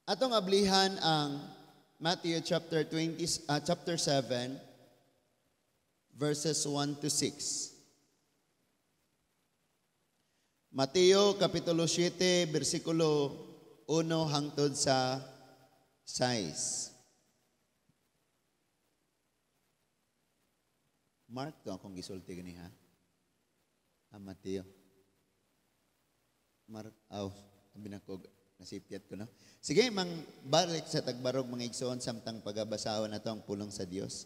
Atong ablihan ang Matthew chapter 20, chapter 7 verses 1 to 6. Mateo kapitulo 7 bersikulo 1 hangtod sa 6. Mark to akong gisulti gani ha. Ah, Mateo. Mark, aw, abi na ko nasipyat ko, no. Sige, mang balik sa tagbarog, mga igsoon, samtang pagabasahon nato ang pulong sa Dios.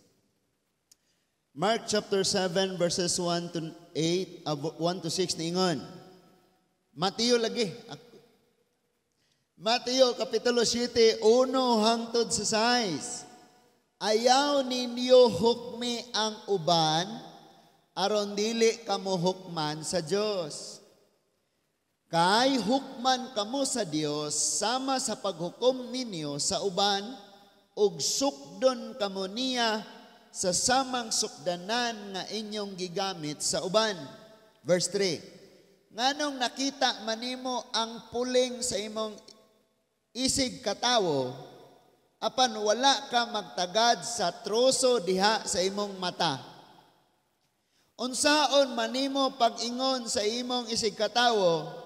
Mark chapter 7 verses 1 to 8, 1 to 6 niingon. Mateo lagi. Mateo kapitulo 7, 1 hangtod sa 6. Ayaw ninyo hukmi ang uban aron dili kamo hukman sa Dios. Kay hukman kamo sa Dios sama sa paghukom ninyo sa uban, ug sukdon kamo niya sa samang sukdanan nga inyong gigamit sa uban. Verse 3. Nganong nakita manimo ang puling sa imong isig katawo, apan wala ka magtagad sa troso diha sa imong mata? Unsaon manimo pag-ingon sa imong isig katawo,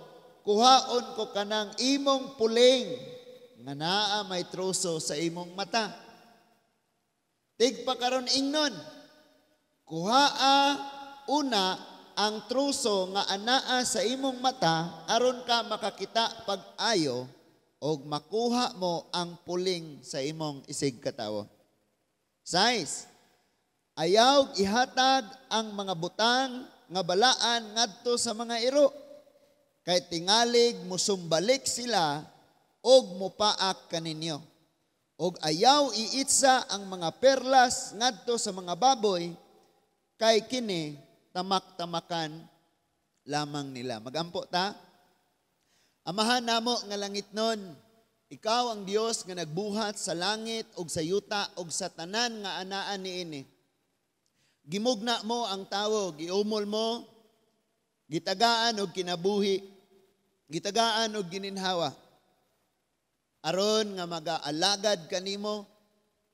"Kuhaon ko kanang imong puling," nga naa may troso sa imong mata? Tigpa karon ingnon, kuhaa una ang troso nga anaa sa imong mata aron ka makakita pag-ayo og makuha mo ang puling sa imong isig katawo. 6. Ayaw ihatag ang mga butang nga balaan ngadto sa mga iro, kay tingalig musumbalik sila og mupaak kaninyo. Og ayaw iitsa ang mga perlas ngadto sa mga baboy, kay kini tamak-tamakan lamang nila. Magampo ta. Amahan namo nga langitnon, ikaw ang Dios nga nagbuhat sa langit ug sa yuta ug sa tanan nga anaan niini. Gimugna mo ang tawo, giumol mo, gitagaan og kinabuhi, gitagaan og gininhawa. Aron nga magaalagad kanimo,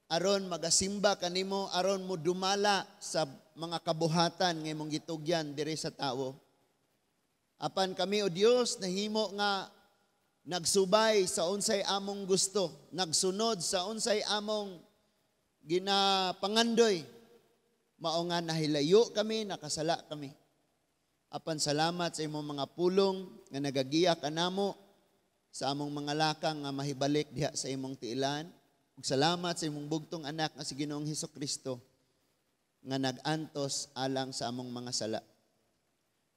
aron magasimba kanimo, aron mo dumala sa mga kabuhatan nga imong gitugyan diri sa tawo. Apan kami, o Dios, nahimo nga nagsubay sa unsay among gusto, nagsunod sa unsay among ginapangandoy. Mao nga nahilayo kami, nakasala kami. Apan salamat sa imong mga pulong nga nagagiya kanamo sa among mga lakang nga mahibalik diha sa imong tiilan. Ug salamat sa imong bugtong anak nga si Ginoong Hesukristo nga nag-antos alang sa among mga sala.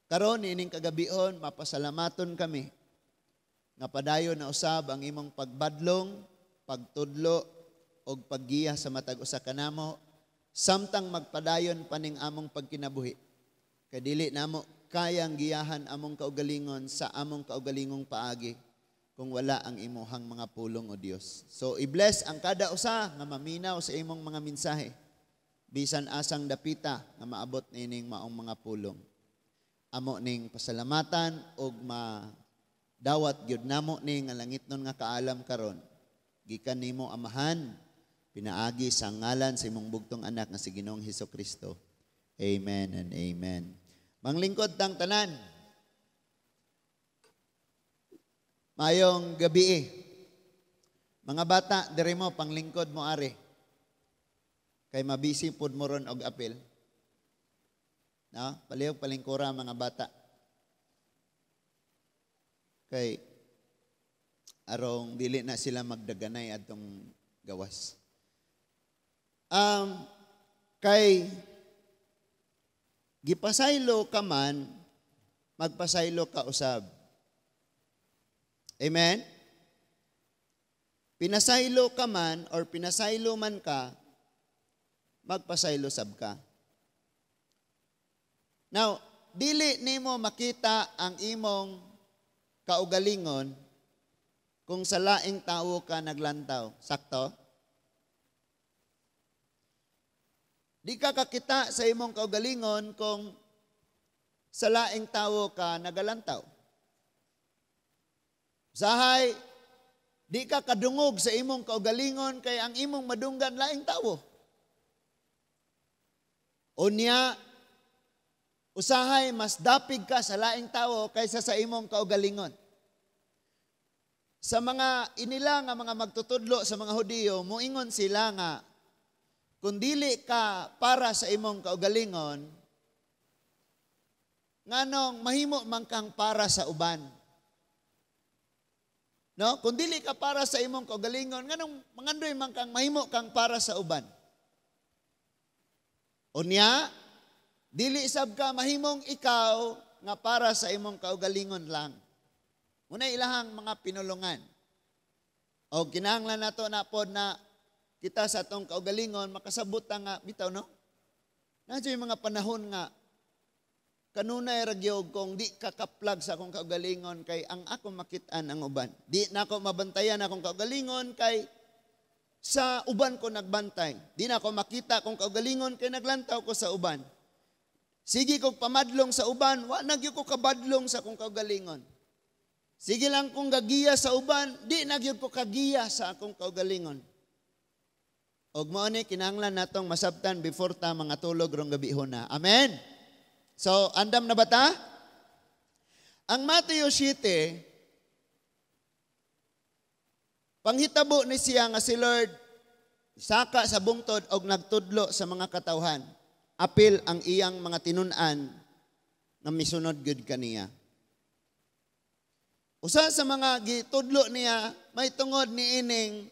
Karon ining kagabihon, mapasalamaton kami nga padayon na usab ang imong pagbadlong, pagtudlo ug paggiya sa matag usa kanamo samtang magpadayon paning among pagkinabuhi. Kay dili namo kayang giyahan among kaugalingon sa among kaugalingong paagi kung wala ang imuhang mga pulong, o Dios. So i-bless ang kada usa nga maminaw sa imong mga mensahe, bisan asang dapita nga maabot nining maong mga pulong. Amo ning pasalamatan og madawat gyud namo ning nga langitnon nga kaalam karon gikan nimo, Amahan, pinaagi sa ngalan sa imong bugtong anak nga si Ginoong Hesukristo. Amen and amen. Manglingkod tang tanan. Mayong gabi. Mga bata, diri mo panglingkod mo ari. Kay mabisi pud mo ron og apil. No? Palihog palingkura mga bata. Kay arong dili na sila magdaganay adtong gawas. Kay gipasaylo ka man, magpasaylo ka usab. Amen? Pinasaylo ka man or pinasaylo man ka, magpasaylo sab ka. Now, dili nimo makita ang imong kaugalingon kung sa laing tawo ka naglantaw. Sakto? Di ka kakita sa imong kaugalingon kung sa laing tawo ka nagalantaw. Sahay, Di ka kadungog sa imong kaugalingon kay ang imong madunggan laing tawo. Unya, usahay mas dapig ka sa laing tawo kaysa sa imong kaugalingon. Sa mga inila nga mga magtutudlo sa mga Hudiyo, moingon sila nga kung dili ka para sa imong kaugalingon, nganong mahimo man kang para sa uban? No? Kung dili ka para sa imong kaugalingon, nganong mangandoy man kang mahimo kang para sa uban? Unya, dili sab ka mahimong ikaw nga para sa imong kaugalingon lang. Muna ilahang mga pinulungan. O kinahanglan nato na pod na kita sa atong kaugalingon makasabot ta nga bitaw, no? Naa yung mga panahon nga kanunay ra gyud kung di ka kaplag sa akong kaugalingon kay ang ako makit-an ang uban. Di na ako mabantayan akong kaugalingon kay sa uban ko nagbantay. Di na ako makita akong kaugalingon kay naglantaw ko sa uban. Sige kog pamadlong sa uban, wa na gyud ko kabadlong sa akong kaugalingon. Sige lang kong gagiya sa uban, di na gyud ko kagiya sa akong kaugalingon. Og mao ni kinahanglan natong masabtan before ta mga tulog rong gabi na. Amen. So, andam na ba ta? Ang Mateo 7, panghitabo ni siya nga si Lord saka sa bungtod og nagtudlo sa mga katawhan. Apil ang iyang mga tinun-an nga misunod gyud kaniya. Usa sa mga gitudlo niya may tungod ni ining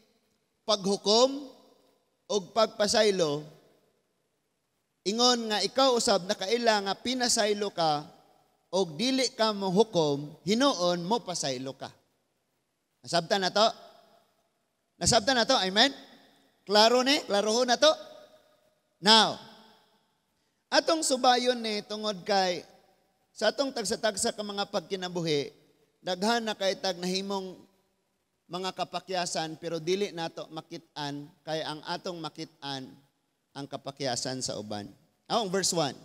paghukom og pagpasaylo. Ingon nga ikaw usab nakaila nga pinasaylo ka og dili ka mohukom, hinuon mo pasaylo ka. Nasabtan na to? Nasabtan na to? Amen? Klaro ni? Klaro ho na to? Now, atong subayon ni tungod kay sa atong tagsa-tagsa ka mga pagkinabuhi, daghan na kay tag nahimong mga kapakyasan pero dili nato makit-an kay ang atong makit-an ang kapakyasan sa uban. Ang verse 1.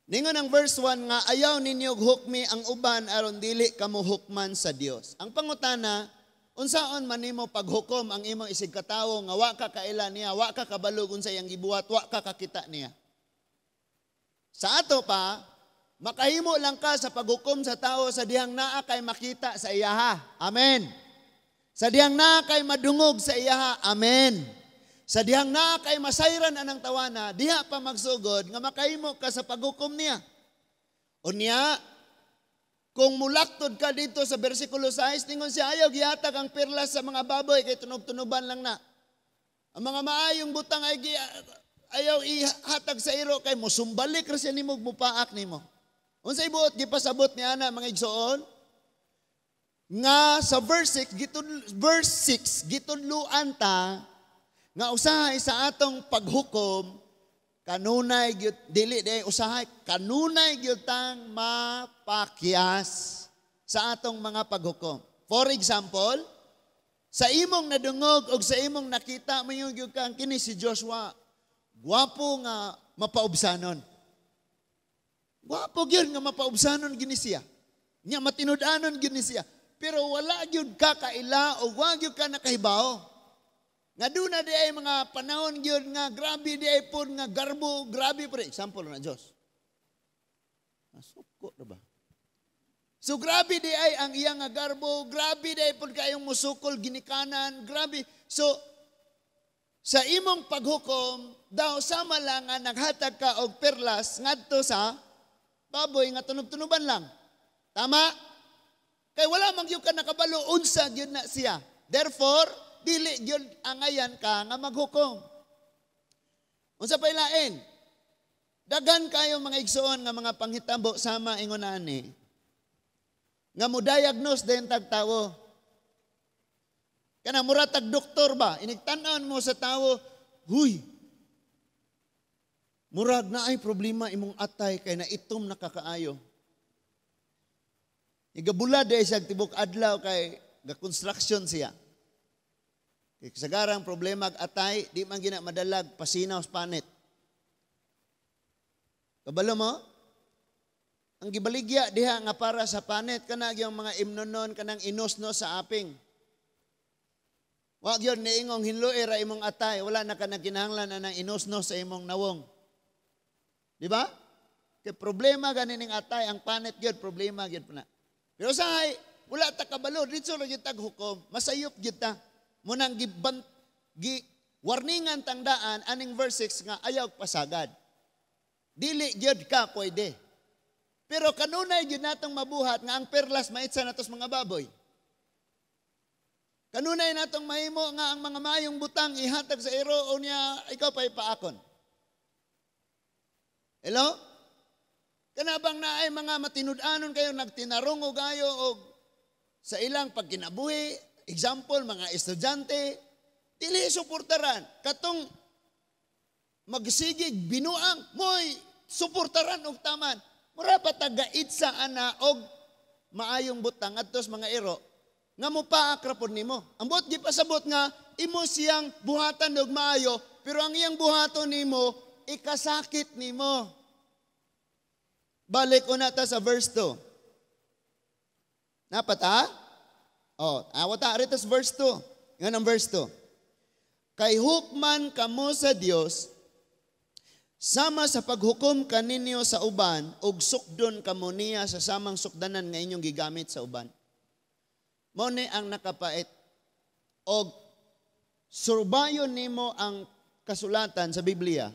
Ningon ang verse 1 nga ayaw ninyo hukmi ang uban aron dili kamo hukman sa Dios. Ang pangutana, unsaon man nimo paghukom ang imong isig katawo nga wa ka kaila niya, wa ka kabalo unsa iyang gibuhat, wa ka kakita niya? Sa ato pa, makahimo lang ka sa paghukom sa tao sa dihang naa kay makita sa iyaha. Amen. Sa dihang naa kay madungog sa iyaha. Amen. Sa dihang naa kay masayran anang tawana, diha pa magsugod nga makahimo ka sa paghukom niya. Unya, kung mulaktod ka dito sa versikulo 6, ningon siya, ayaw gihatag ang perlas sa mga baboy kay tunog-tunuban lang na. Ang mga maayong butang ay ayaw ihatag sa iro kay musumbalik ra siya nimo, mupaak nimo. Unsay buot gipasabot ni ana, mga igsoon? Nga sa verse 6, verse 6 gitudluan ta nga usahay sa atong paghukom kanunay gyud dili di usahay kanunay gyud tang mapakyas sa atong mga paghukom. For example, sa imong nadungog og sa imong nakita, mayon gyud kang kini si Joshua, gwapo nga mapaubsanon. Gwapo gyud nga mapaubsanon gini siya. Nya matinud-anon gyud ni siya. Pero wala gyud ka kaila o wa gyud ka nakahibaw. Nga doon na di ay mga panahon gyud nga grabe di ay pod nga garbo, grabe pre. Example na Diyos. Nasuko na ba? So grabe di ay ang iyang nga garbo, grabe di ay pod kayong musukol ginikanan, grabe. So sa imong paghukom, daw sama lang nga naghatag ka og perlas ngadto sa baboy nga tunog-tunuban lang. Tama? Kay wala man gyud ka nakabalo unsa gyud na siya. Therefore, dili gyud angayan ka nga maghukom. Unsa pa ilain? Daghan kayo mga igsoon nga mga panghitabo sama ingon ani. Nga mo diagnose din tag tawo. Kana mura tag doktor ba? Inigtan-an mo sa tawo, huy. Murag na ay problema imong atay kay naitom na kakaayo. Igabula day siya tibok adlaw kay ga-construction siya. Kay kasagarang problema ag atay, di man gina madalag pasinaw sa panit. Kabalo mo? Ang gibaligya diha nga para sa panit kana yung mga imnonon kanang inosno sa aping. Wa gyud niingong hinloi ra imong atay, wala na ka nagkinahanglan na nang inusnos sa imong nawong. Di ba? Kay problema gani ning atay, ang panit gyud problema gyud na. Pero usahay, wala ta kabalo, didto ra gyud tag hukom, masayop gyud ta. Munang giban gi warningan tangdaan aning verse 6 nga ayaw pasagad. Dili gyud ka pwede. Pero kanunay gyud natong mabuhat nga ang perlas maitsa natos mga baboy. Kanunay natong mahimo nga ang mga maayong butang ihatag sa iro o niya ikaw pa ipaakon. Hello? Kana bang naay mga matinud-anon kayo nagtinarong og ayo og sa ilang pagkinabuhi, example, mga estudyante, dili suportaran. Katong magsigig binuang, moy suportaran og taman. Mura pa tagaitsa ana og maayong butang adto sa mga iro nga mopaak ra pod nimo. Ang buot gipasabot nga imo siyang buhatan og maayo, pero ang iyang buhaton nimo ikasakit nimo. Balik una ta sa verse 2. Naa pa ta? Oh, awa ta rito sa verse 2. Yan ang verse 2. Kay hukman kamo sa Dios sama sa paghukom kaninyo sa uban ug sukdon kamo niya sa samang sukdanan nga inyong gigamit sa uban. Mao ni ang nakapait. Og surbayon nimo ang kasulatan sa Biblia.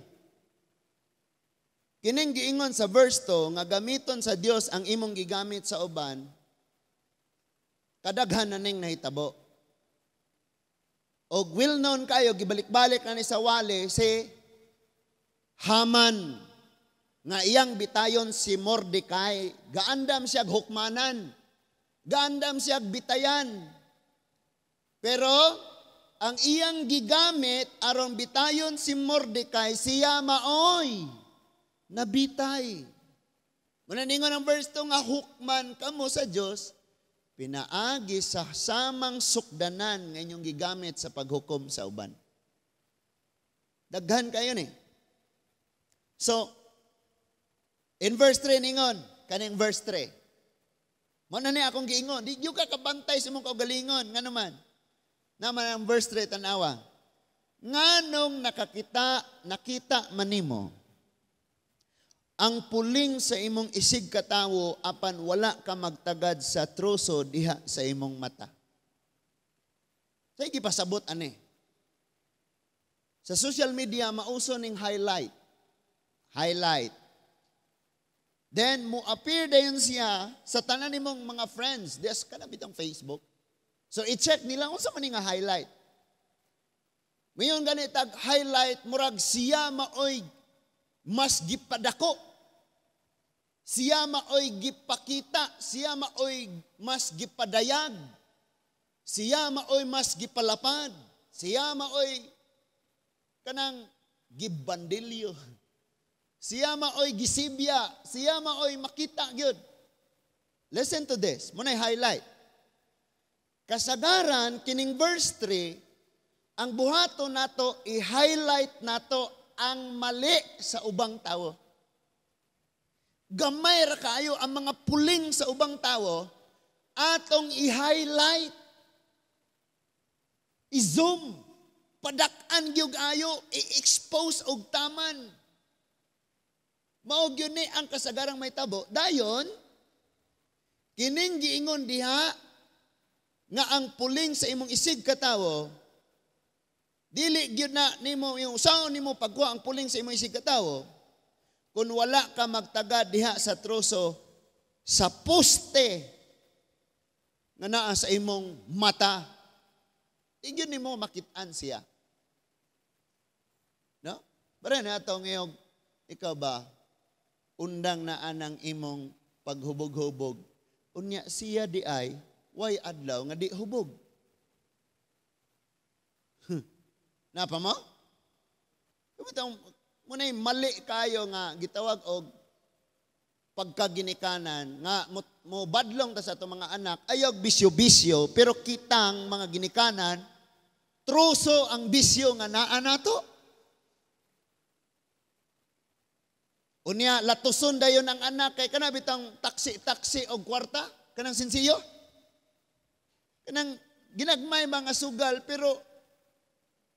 Kining giingon sa verse 2 nga gamiton sa Dios ang imong gigamit sa uban, kadaghan na ning nahitabo. Og well known kayo, gibalik-balik na ni sa wali si Haman nga iyang bitayon si Mordecai. Gaandam siya hukmanan. Gaandam siya bitayan. Pero ang iyang gigamit aron bitayon si Mordecai, siya maoy nabitay. Muna ningon ang verse 2 nga hukman kamo sa Dios pinaagi sa samang sukdanan nga inyong gigamit sa paghukom sa uban. Daghan kayo ni. So, in verse 3 ningon, kaning verse 3. Mo na ni akong giingon, di gyud ka kabantay sa imong kaugalingon, nga naman. Naman ang verse 3 tanawa. Nganong nakakita, nakita man nimo ang puling sa imong isig katawo apan wala ka magtagad sa troso diha sa imong mata. Sa gipasabot ani. Sa social media mauso ning highlight. Highlight. Then mo appear dayon siya sa tanan nimong mga friends. Des kana bitong Facebook. So i-check nila unsa man ni nga highlight. Mayon gani tag highlight, murag siya maoy mas gipadako. Siya maoy gipakita, siya maoy mas gipadayag. Siya maoy mas gipalapad. Siya maoy kanang gibandilyo. Siya maoy gisibya, siya maoy makita gyud. Listen to this, mo highlight. Kasagaran kining verse 3, ang buhato nato i-highlight nato ang mali sa ubang tawo. Gamay ra kaayo ang mga puling sa ubang tawo atong i-highlight. I-zoom, padak-an gyud ayo, i-expose og taman. Mao gyud ni ang kasagarang may tabo. Dayon kining giingon diha nga ang puling sa imong isig katawo, dili gyud na nimo yung usaon nimo pagkuha ang puling sa imong isig katawo kung wala ka magtagad diha sa troso sa poste nga naa sa imong mata. Di gyud nimo makit-an siya. No? Bare na ato ngayong ikaw ba undang na anang imong paghubog-hubog. Unya siya di ay way adlaw nga di hubog. Napa mo? Kabutang muna'y mali kayo nga gitawag og pagkaginikanan nga mo badlong ta sa atong mga anak ayaw bisyo-bisyo, pero kitang mga ginikanan truso ang bisyo nga naa nato. Unya latuson dayon ang anak kay kana bitang taksi-taksi og kwarta kanang sinsiyo. Kanang ginagmay mga sugal pero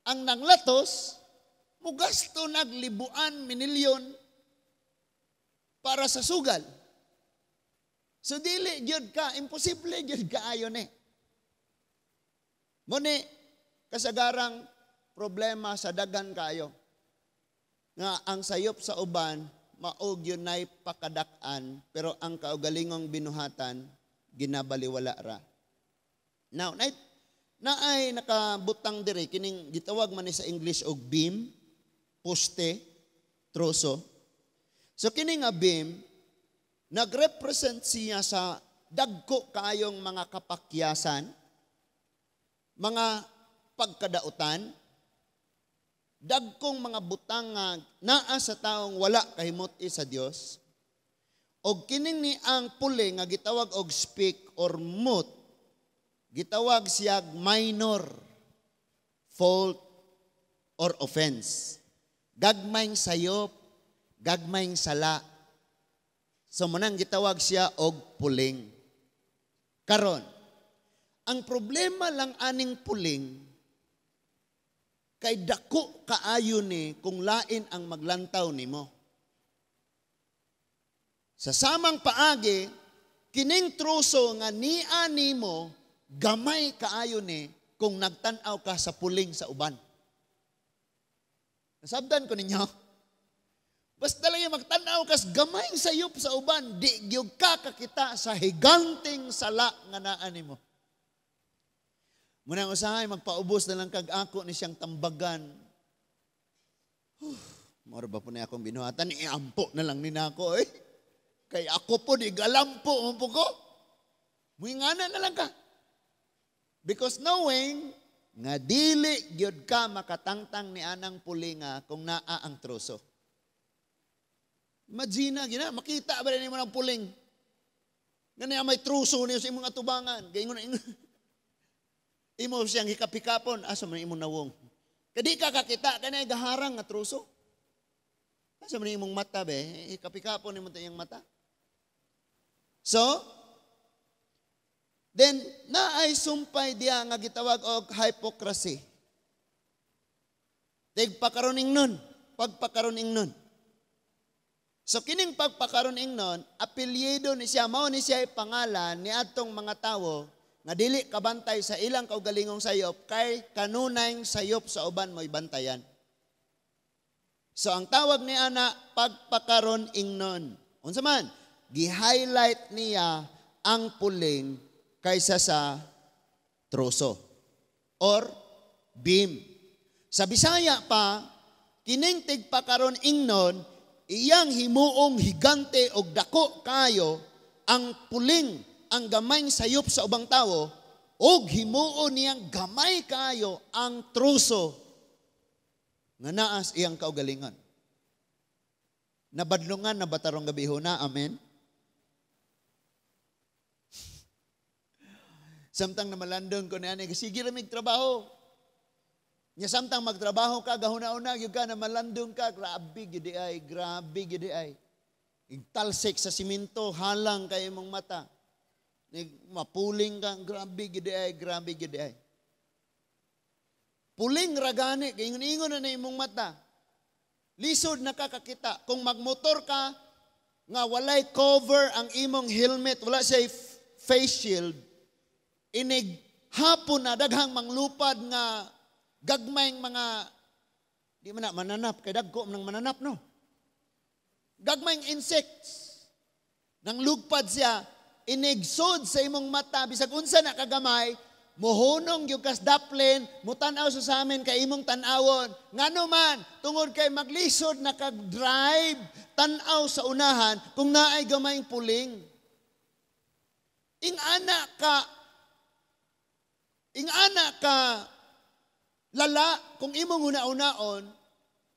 Ang nanglatos, mugasto naglibuan minilyon para sa sugal. So dili gyud ka, imposible gyud kaayo ni. Muni kasagarang problema sa daghan kayo nga ang sayop sa uban mao gyud nay pakadak-an, pero ang kaugalingong binuhatan ginabaliwala ra. Now, naay nakabutang diri kining gitawag man ni sa English og beam, poste, troso. So kini nga beam nagrepresent siya sa dagko kaayong mga kapakyasan, mga pagkadautan, dagkong mga butang nga naa sa taong wala kahimut-i sa Dios. Og kining ni ang puli nga gitawag og speak or mute, gitawag siya minor fault or offense. Gagmayng sayop, gagmayng sala. So munang gitawag siya og puling. Karon, ang problema lang aning puling kay dako kaayo ni kung lain ang maglantaw nimo. Sa samang paagi, kining truso nga nia nimo gamay kaayo ni kung nagtan-aw ka sa puling sa uban. Nasabdan ko ninyo? Basta lang yung magtan-aw kas gamay sayop sa uban, di gyud ka kakita sa higanting sala nga naa nimo. Munang usahay, magpaubos na lang kag ako ni siyang tambagan. Mora ba po ni akong binuhatan? Iampo na lang ni nako eh. Kay ako po, di galampo mo po ko. Muingana na lang ka. Because knowing nga dili gyud ka makatangtang ni anang pulinga kung naa ang troso. Imagine gina, makita ba rin mo ng puling? Gani may truso niyo sa imong atubangan. Gaingon na imo siyang hikap-hikapon, asa man imong nawong. Kadi ka kakita kanay gaharang nga truso. Asa man imong mata be, hikap-hikapon nimo ta iyang mata. So, then naay sumpay diya nga gitawag og hypocrisy. Tigpakaroning nun, pagpakaroning nun. So kining pagpakaroning nun, apelyido ni siya, mao ni siya pangalan ni atong mga tawo nga dili kabantay sa ilang kaugalingong sayop kay kanunay sayop sa uban mo'y bantayan. So ang tawag ni ana pagpakaron ingnon. Unsa man? Gi-highlight niya ang puling kaysa sa troso or beam. Sa Bisaya pa, kining tigpakaron ingnon, iyang himuong higante og dako kayo ang puling, ang gamayng sayop sa ubang tawo, og himuon niyang gamay kayo ang truso nga naas iyang kaugalingon. Nabadlungan na batarong gabi na, amen? Samtang namalandong ko niya, sige ramig trabaho. Nya samtang magtrabaho ka, gahuna-una, yun ka, namalandong ka, grabe gidi ay, grabe gidi ay. Igtalsik sa simento, halang kay imong mata. Mapuling ka, grabe gidi ay, grabe gidi ay. Puling ragani, ingon-ingon na imong mata. Lisod nakakakita. Kung magmotor ka, nga walay cover ang imong helmet, wala siya face shield, inig hapon na daghang manglupad nga gagmayng mga, di man na mananap, kay dagko ng mananap, no? Gagmayng insects. Nang lugpad siya, inigsod sa imong mata, bisag unsa na kagamay, mohunong yung kas daplin, mutan-aw sa samin kay imong tan-awon. Ngano man, tungod kay maglisod na kag-drive, tan-aw sa unahan, kung naay gamayng puling. Ing-ana ka, lala, kung imong una-unaon,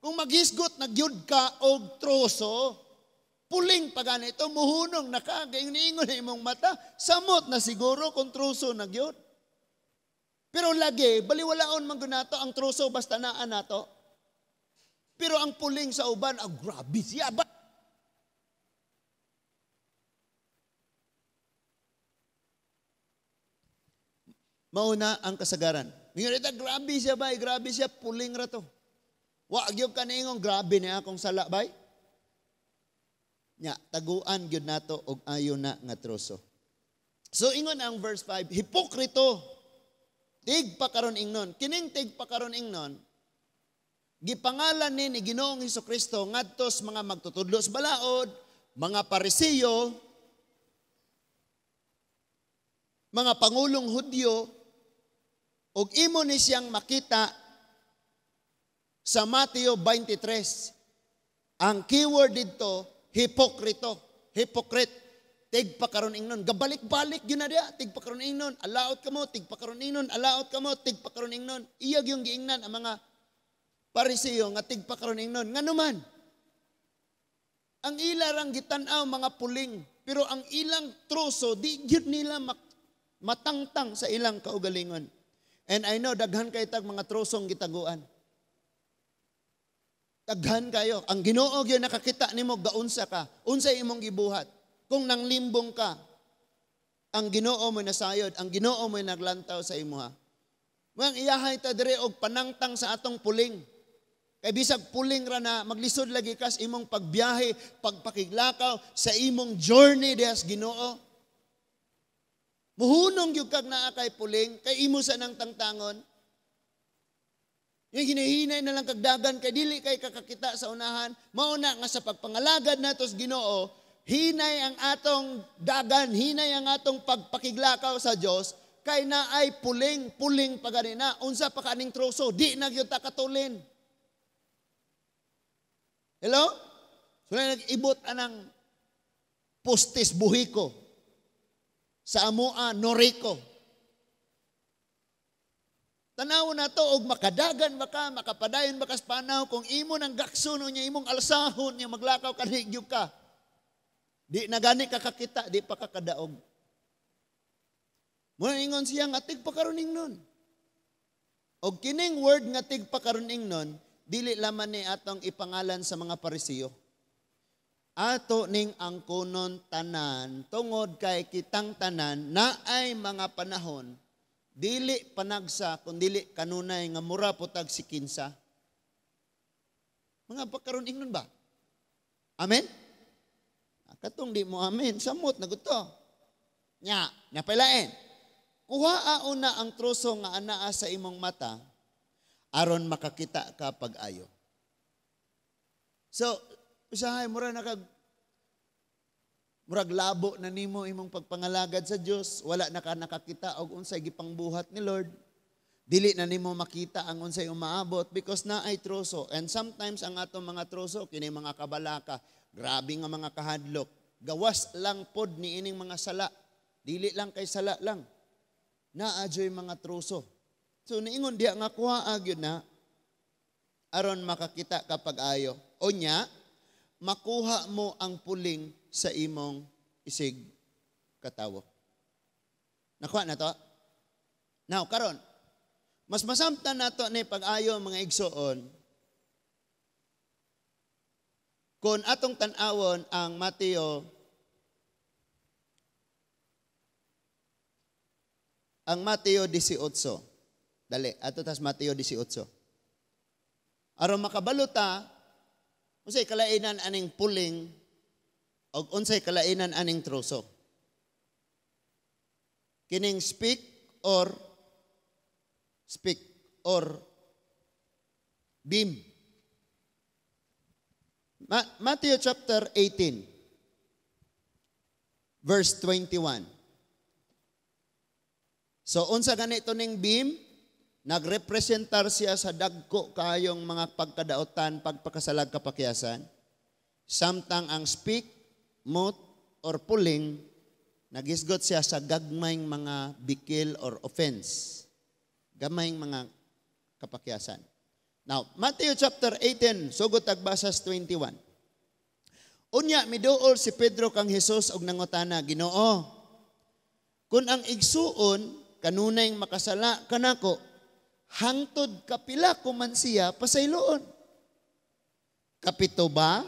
kung maghisgot na gyud ka og troso, puling pa ganito, muhunong na ka, gaingon na imong mata, samot na siguro kung troso na gyud. Pero lagi, baliwalaon man gunato ang troso basta naa nato. Pero ang puling sa uban, ah, grabe siya ba? Mauna ang kasagaran. Mingon ita, "Grabe siya bay, grabe siya, puling ra to." Wa gyud ka niingon, "Grabe ni akong sala bay." Nya, taguan gyud nato og ayo na nga troso. So ingon ang verse 5, "Hipokrito, tigpakaron ingnon." Kining tigpakaron ingnon, gipangalan ni Ginoong Hesukristo ngadto sa mga magtutudlo sa balaod, mga Parisiyo, mga pangulong Hudyo, ug imo ni siyang makita sa Mateo 23. Ang keyword didto, hipokrito, hypocrite. Tigpakaron ingnon, gabalik-balik gyud na diya, tigpakaron ingnon, alaot kamo, tigpakaron ingnon, alaot kamo, tigpakaron ingnon. Iya gyung giingnan ang mga Parisiyo nga tigpakaron ingnon. Ngano man, ang ila rang gitan-aw mga puling, pero ang ilang troso di gyud nila matangtang sa ilang kaugalingon. And I know daghan kay tag mga trosong gitaguan. Daghan kayo. Ang Ginoo gyud nakakita nimo gaunsa ka, unsay imong gibuhat. Kung nanglimbong ka, ang Ginoo mo nasayod, ang Ginoo mo naglantaw sa imuha. Mga iyahay ta diri og panangtang sa atong puling. Kay bisag puling ra na, maglisod lagi kas imong pagbiyahe, pagpakiglakaw sa imong journey diha sa Ginoo. Muhunong gyud kag naa kay puling, kay imo sa nang tangtangon. Yung hinahinay na lang kagdagan kay dili kay kakakita sa unahan, mao na nga sa pagpangalagad nato sa Ginoo, hinay ang atong dagan, hinay ang atong pagpakiglakaw sa Dios, kay naay puling, puling pa gani na, unsa pa kaning troso, di na gyud ta katulin. Hello? So nag-ibot anang postis buhiko sa amoa Noriko. Tanaw na to og makadagan ba ka, makapadayon ba ka sa panaw, kung imo nang gakson niya imong alsahon niya maglakaw ka di gyud ka. Di na gani ka kakita, di pa ka kadaog. Muna ingon siya nga tigpakaroning nun. Og kining word nga tigpakaroning nun, dili laman ni atong ipangalan sa mga Parisiyo. Ato ning angkonon tanan tungod kay kitang tanan naay mga panahon dili panagsa kun dili kanunay nga mura putag si kinsa. Mga pakaron ingnon ba? Amen? Katong di mo amen, samot na gusto. Nya, napailain. Kuha una ang troso nga anaa sa imong mata aron makakita ka pag-ayo. So, usahay mura na kag murag labo na nimo imong pagpangalagad sa Dios, wala na ka nakakita og unsay gipangbuhat ni Lord. Dili na nimo makita ang unsay umaabot because naay troso. And sometimes ang atong mga troso kini mga kabalaka, grabe nga mga kahadlok. Gawas lang pod ni ining mga sala. Dili lang kay sala lang. Naa joy mga troso. So niingon diha nga kuha gyud na aron makakita ka pag-ayo. O nya, makuha mo ang puling sa imong isig katawo. Nakuha na to? Now, karon, mas masamtan nato ni pag-ayo mga igsoon kung atong tan-awon ang Mateo 18. Dali, ato tas Mateo 18. Aron makabalo ta unsay kalainan aning puling og unsay kalainan aning troso. Kining speak or beam. Matthew chapter 18 verse 21. So unsa ganito ning beam? Nagrepresentar siya sa dagko kayong mga pagkadaotan, pagpakasalag, kapakyasan. Samtang ang speak, mot, or puling, nagisgot siya sa gagmayng mga bikil or offense. Gamayng mga kapakyasan. Now, Matthew chapter 18, sugot tagbasas 21. Unya, miduol si Pedro kang Hesus og nangutana, "Ginoo, kun ang igsuon, kanunay makasala kanako, hangtod kapila ko man siya pasayloon? Kapito ba?"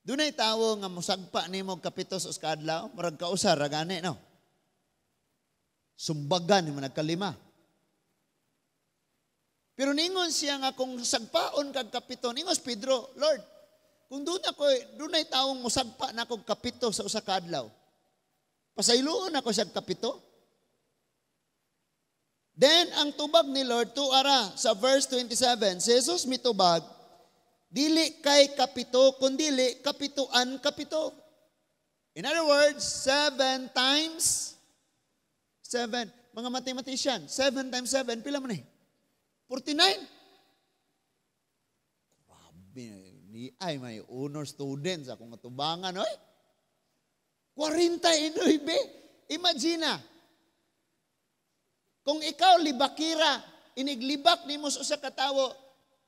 Dunay tawo nga mosagpa nimo kapito sa kadlaw, murag kausa ra gani, no? Sumbagan nimo nagkalima. Pero ningon siya nga kung sagpaon kag kapito, ningon si Pedro, "Lord, kung dunay taong musagpa na akong 7 sa usa ka adlaw, pasayloon ako siya 7?" Then, ang tubag ni Lord, tuara sa verse 27, si Jesus mitubag, "Dili kay 7, kundili 7an 7." In other words, 7 times 7. Mga mathematician, 7 times 7, pila man eh? 49. Grabe, ni ay may honor students akong atubangan, oy. 49. Imagine na, kung ikaw libakira, iniglibak nimo sa usa ka tawo,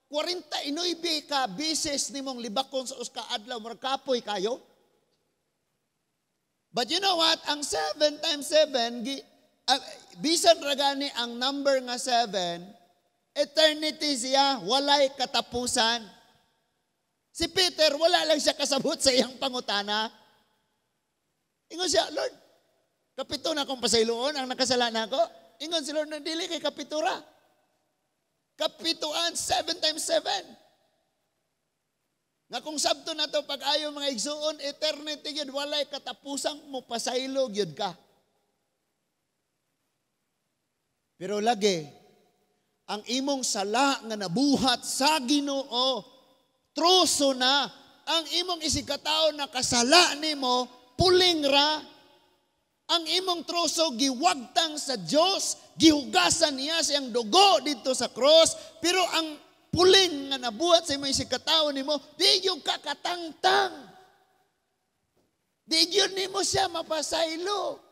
49 ka beses nimong libakon sa usa ka adlaw, murag kapoy kayo. But you know what? Ang 7 times 7, bisan ra gani ang number nga 7, eternity siya, walay katapusan. Si Peter, wala lang siya kasabot sa iyang pangutana. Ingon siya, "Lord, 7 na akong pasayloon ang nakasala na ako." Ingon si Lord, "Dili kay 7 ra. 7an, 7 times 7." Nga kung sabto na to pag-ayo, mga igsuon, eternity yun, walay katapusang mo pasaylo gyud ka. Pero lagi, ang imong sala nga nabuhat sa Ginoo, truso na, ang imong isigkatawo nakasala nimo, puling ra. Ang imong troso giwagtang sa Dios, gihugasan niya siyang dugo dito sa cross, pero ang puling nga nabuhat sa imong isigkatawo nimo, di gyud kakatangtang. Di gyud nimo siya mapasaylo.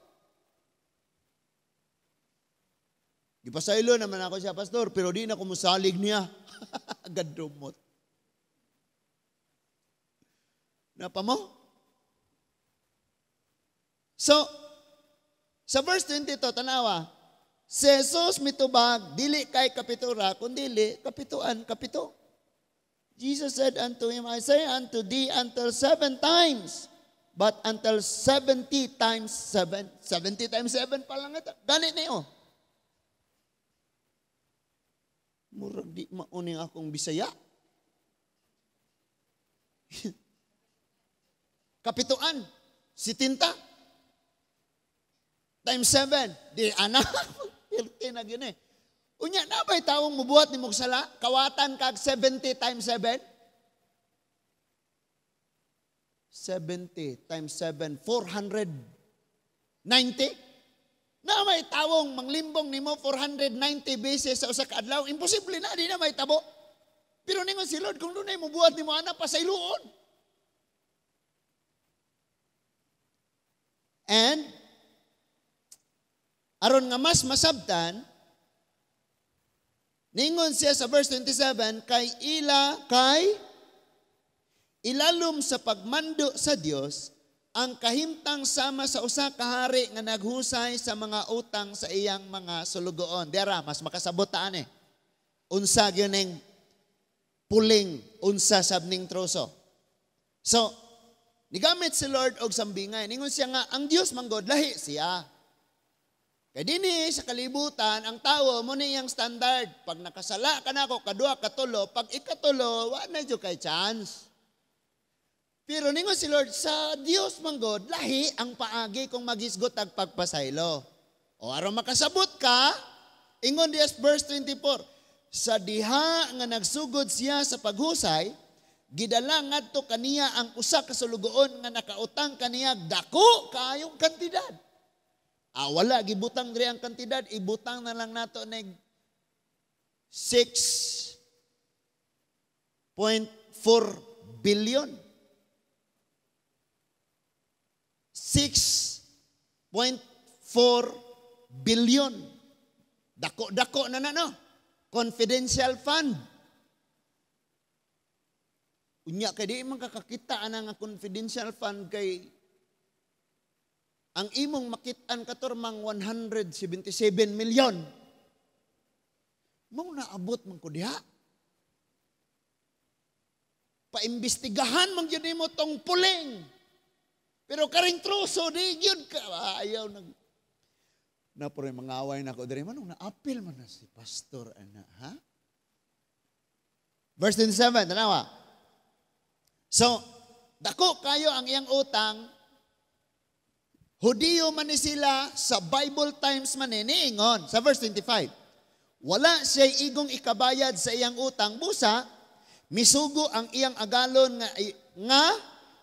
Gipasaylo naman ako siya, Pastor, pero di na ko musalig niya. Gadumot. Napa mo? So, sa verse 22, tanawa, si Jesus mitubag, "Dili kay 7 ra, kundili 7an 7." Jesus said unto him, "I say unto thee, until 7 times, but until 70 times 7." 70 times 7 pa lang ito. Ganit niyo. Murag di mauning akong Bisaya. 7an, 70. Times 7, di anak, pirti na yun eh. Unya, na ba'y tawong mubuhat ni Mugsala? Kawatan kag 70 times 7? 70 times 7, 490? Na may tawong manglimbong nimo 490 beses sa usa ka adlaw? Imposible na, di na may tabo. Pero ningon si Lord, kung dunay mubuhat nimo ana, pasayloon. And aron nga mas masabtan, ningon siya sa verse 27, kay ila kay ilalom sa pagmando sa Dios ang kahimtang sama sa usa ka hari nga naghusay sa mga utang sa iyang mga sulugoon. Dera, mas makasabot taan eh. Unsa gyud ning puling, unsa sab ning troso. So, nigamit si Lord og sambingay. Ningon siya nga ang Dios manggod lahi siya. Kay dinhi sa kalibutan, ang tawo mo ni iyang standard. Pag nakasala ka nako, kadua, katulo, pag ikatulo, wa na jud kay chance. Pero ningon si Lord, sa Dios manggod, lahi ang paagi kung magisgot ang pagpasaylo. O aron makasabot ka, ingon diya verse 24, sa diha nga nagsugod siya sa paghusay, gidala ngadto kaniya ang usa ka sulugoon nga nakautang kaniya dako kaayong kantidad. Ah, wala gibutang diri ang kantidad, ibutang na lang nato nig 6.4 billion. 6.4 billion. Dako-dako na na, no? Confidential fund. Unya kay di man kakakita ana nga confidential fund kay ang imong makit-an katormang 177 million. Mao naabot man ko diha. Paimbestigahan man gyud nimo tong puling. Pero karing troso di gyud ka ayaw nag na puro mga away nako diri manong naapil man na si pastor ana ha. Verse 27, tanawa. So, dako kayo ang iyang utang. Hudiyo man ni sila sa Bible times man ni niingon sa verse 25. Wala siya igong ikabayad sa iyang utang, busa misugo ang iyang agalon nga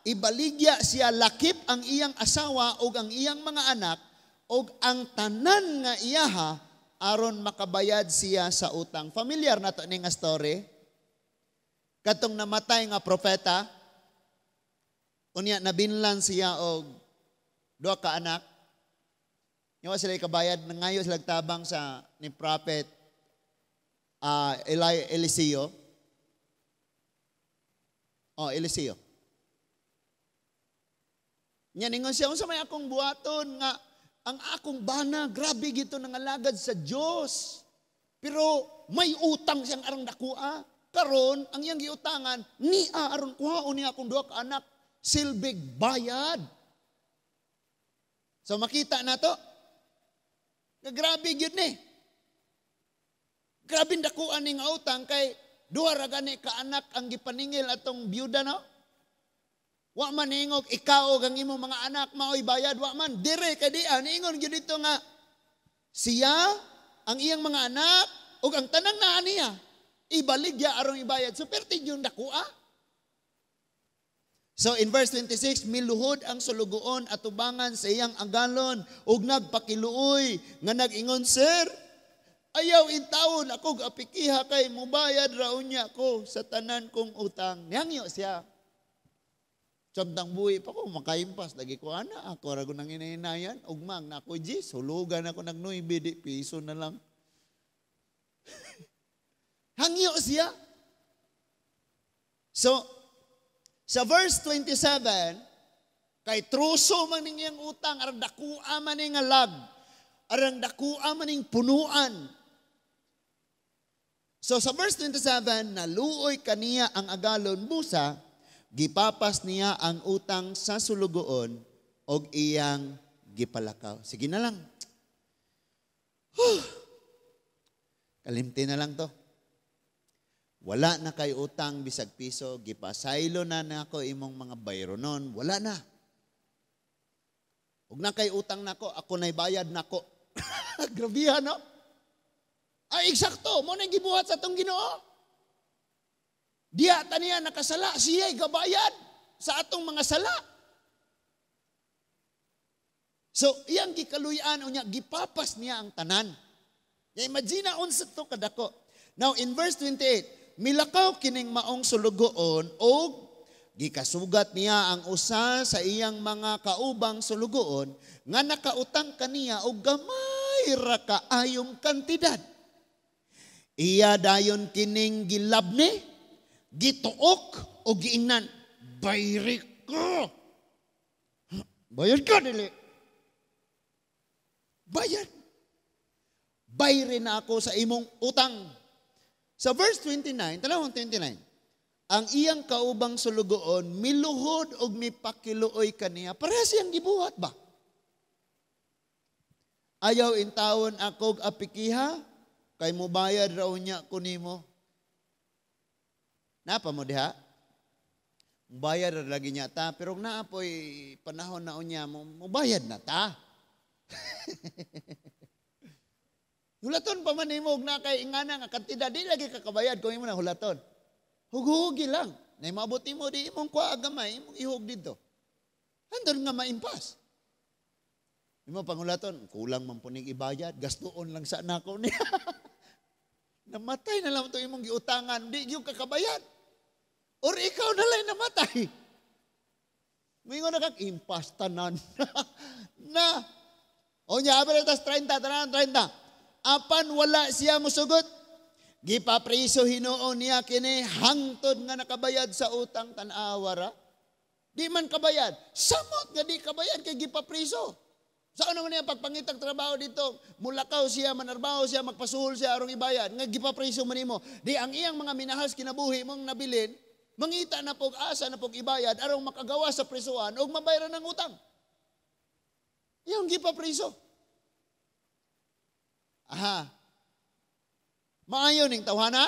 ibaligya siya lakip ang iyang asawa ug ang iyang mga anak ug ang tanan nga iyaha aron makabayad siya sa utang. Familiar na to ni nga story. Katong namatay nga propeta, unya nabinlan siya og duha ka anak. Yawa sila ikabayad, nangayo sila tabang sa ni prophet Eliseo. Oh, Eliseo. Nya ningon siya, "Unsa may akong buhaton nga ang akong bana grabe gito nangalagad sa Dios. Pero may utang siyang arang dakua. Karon ang iyang giutangan niya aron kuhaon niya akong duha ka anak silbig bayad." So makita na to. Nga grabe gyud ni. Grabe dakuan ning utang kay duha ra gani ka anak ang gipaningil atong byuda, no? Wa man niingog ikaw ug ang imong mga anak maoy bayad, wa man dire kay di niingon gyud dito nga siya, ang iyang mga anak ug ang tanan naa niya ibaligya aron ibayad. So perti yung dakua. So in verse 26, miluhod ang sulugoon atubangan sa iyang agalon ug nagpakiluoy nga nag-ingon, "Sir, ayaw intawon ako apikiha kay mubayad ra unya ko sa tanan kong utang." Nihangyo siya. Samtang buhi pa ko, makaimpas. Lagi ko, ana, ako ra ko nang hinahinayan. Ugmang na ako, Jis, hulugan ako nag 9, di piso na lang. Hangyo siya. So, sa verse 27, kay truso man ning iyang utang, arang dakua man ning lag, arang dakua man ning punuan. So sa verse 27, naluoy kaniya ang agalon busa, gipapas niya ang utang sa sulugoon og iyang gipalakaw. Sige na lang. Huh. Kalimti na lang to. Wala na kay utang bisag piso, gipasaylo na nako imong mga bayronon, wala na. Ug na kay utang nako, ako na'y bayad nako. Grabihan, no? Ay, eksakto, mo na gibuhat sa atong Ginoo. Diya ta niya nakasala, siya'y gabayad sa atong mga sala. So, iyang gikaluyan, unya, gipapas niya ang tanan. Ya, imagine na unsa to kadako. Now, in verse 28, milakaw kining maong sulugoon og gikasugat niya ang usa sa iyang mga kaubang sulugoon nga nakautang kaniya og gamay ra kaayong kantidad. Iya dayon kining gilabni, gituok o giingnan, "Bayri ko. Bayad ka dili. Bayad. Bayri na ako sa imong utang." Sa verse 29, tanawang 29, ang iyang kaubang sulugoon, miluhod og mipakiluoy kaniya. Parehas siyang gibuhat ba? "Ayaw intawon akog apikiha, kay mubayad raw niya ko nimo." Napa mo diha? Mubayad ra lagi niya ta, pero naa po'y panahon na unya, mubayad na ta. Hulaton pa man nimo og na kay ingana nga kantidad, di lagi kakabayad kung imo na hulaton. Huguhugi lang. Nay maabot nimo di imong kuha gamay, imong ihug didto. Handon nga maimpas. Imo pangulaton, kulang man puning ibayad, gastuon lang sa nako niya. Namatay na lang ito imong giutangan, di gyud kakabayad. Or ikaw na lang namatay. Mingon na kag impas tanan. Na. O nya, abra tas 30, tanan 30. Apan wala siya musugot. Gipapriso hinuon niya kini hangtod nga nakabayad sa utang, tan-awa ra. Di man kabayad. Samot nga di kabayad kay gipapriso. Saan naman niya pagpangitag trabaho dito? Mulakaw siya, manarbaho siya, magpasuhol siya arong ibayad. Nga gipapriso man nimo. Di ang iyang mga minahas kinabuhi mong nabilin, mangita na pog asa na pog ibayad arong makagawa sa prisuan og mabayaran ng utang. Iyang gipapriso. Aha. Maayo ning tawhana?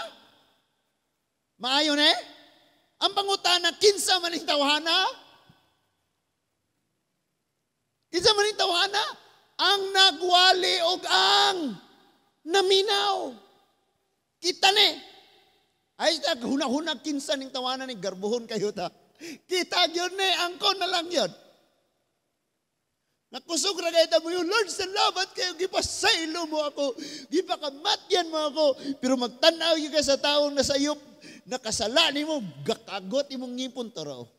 Maayo ne? Ang pangutana, kinsa man ning tawhana? Kinsa man ning tawhana? Ang nagwali og ang naminaw. Kita ni. Ay, huna-huna kinsa ning tawhana ni, garbuhon kayo ta. Kita gyud ni, angkon na lang yun. Nakusog ra kay mo yung Lord, salamat kayo, gipasaylo mo ako, gipakamatyan mo ako. Pero magtanaw gyud ka sa taong nasayop, nakasala nimo, gakagot imong ngipon toro.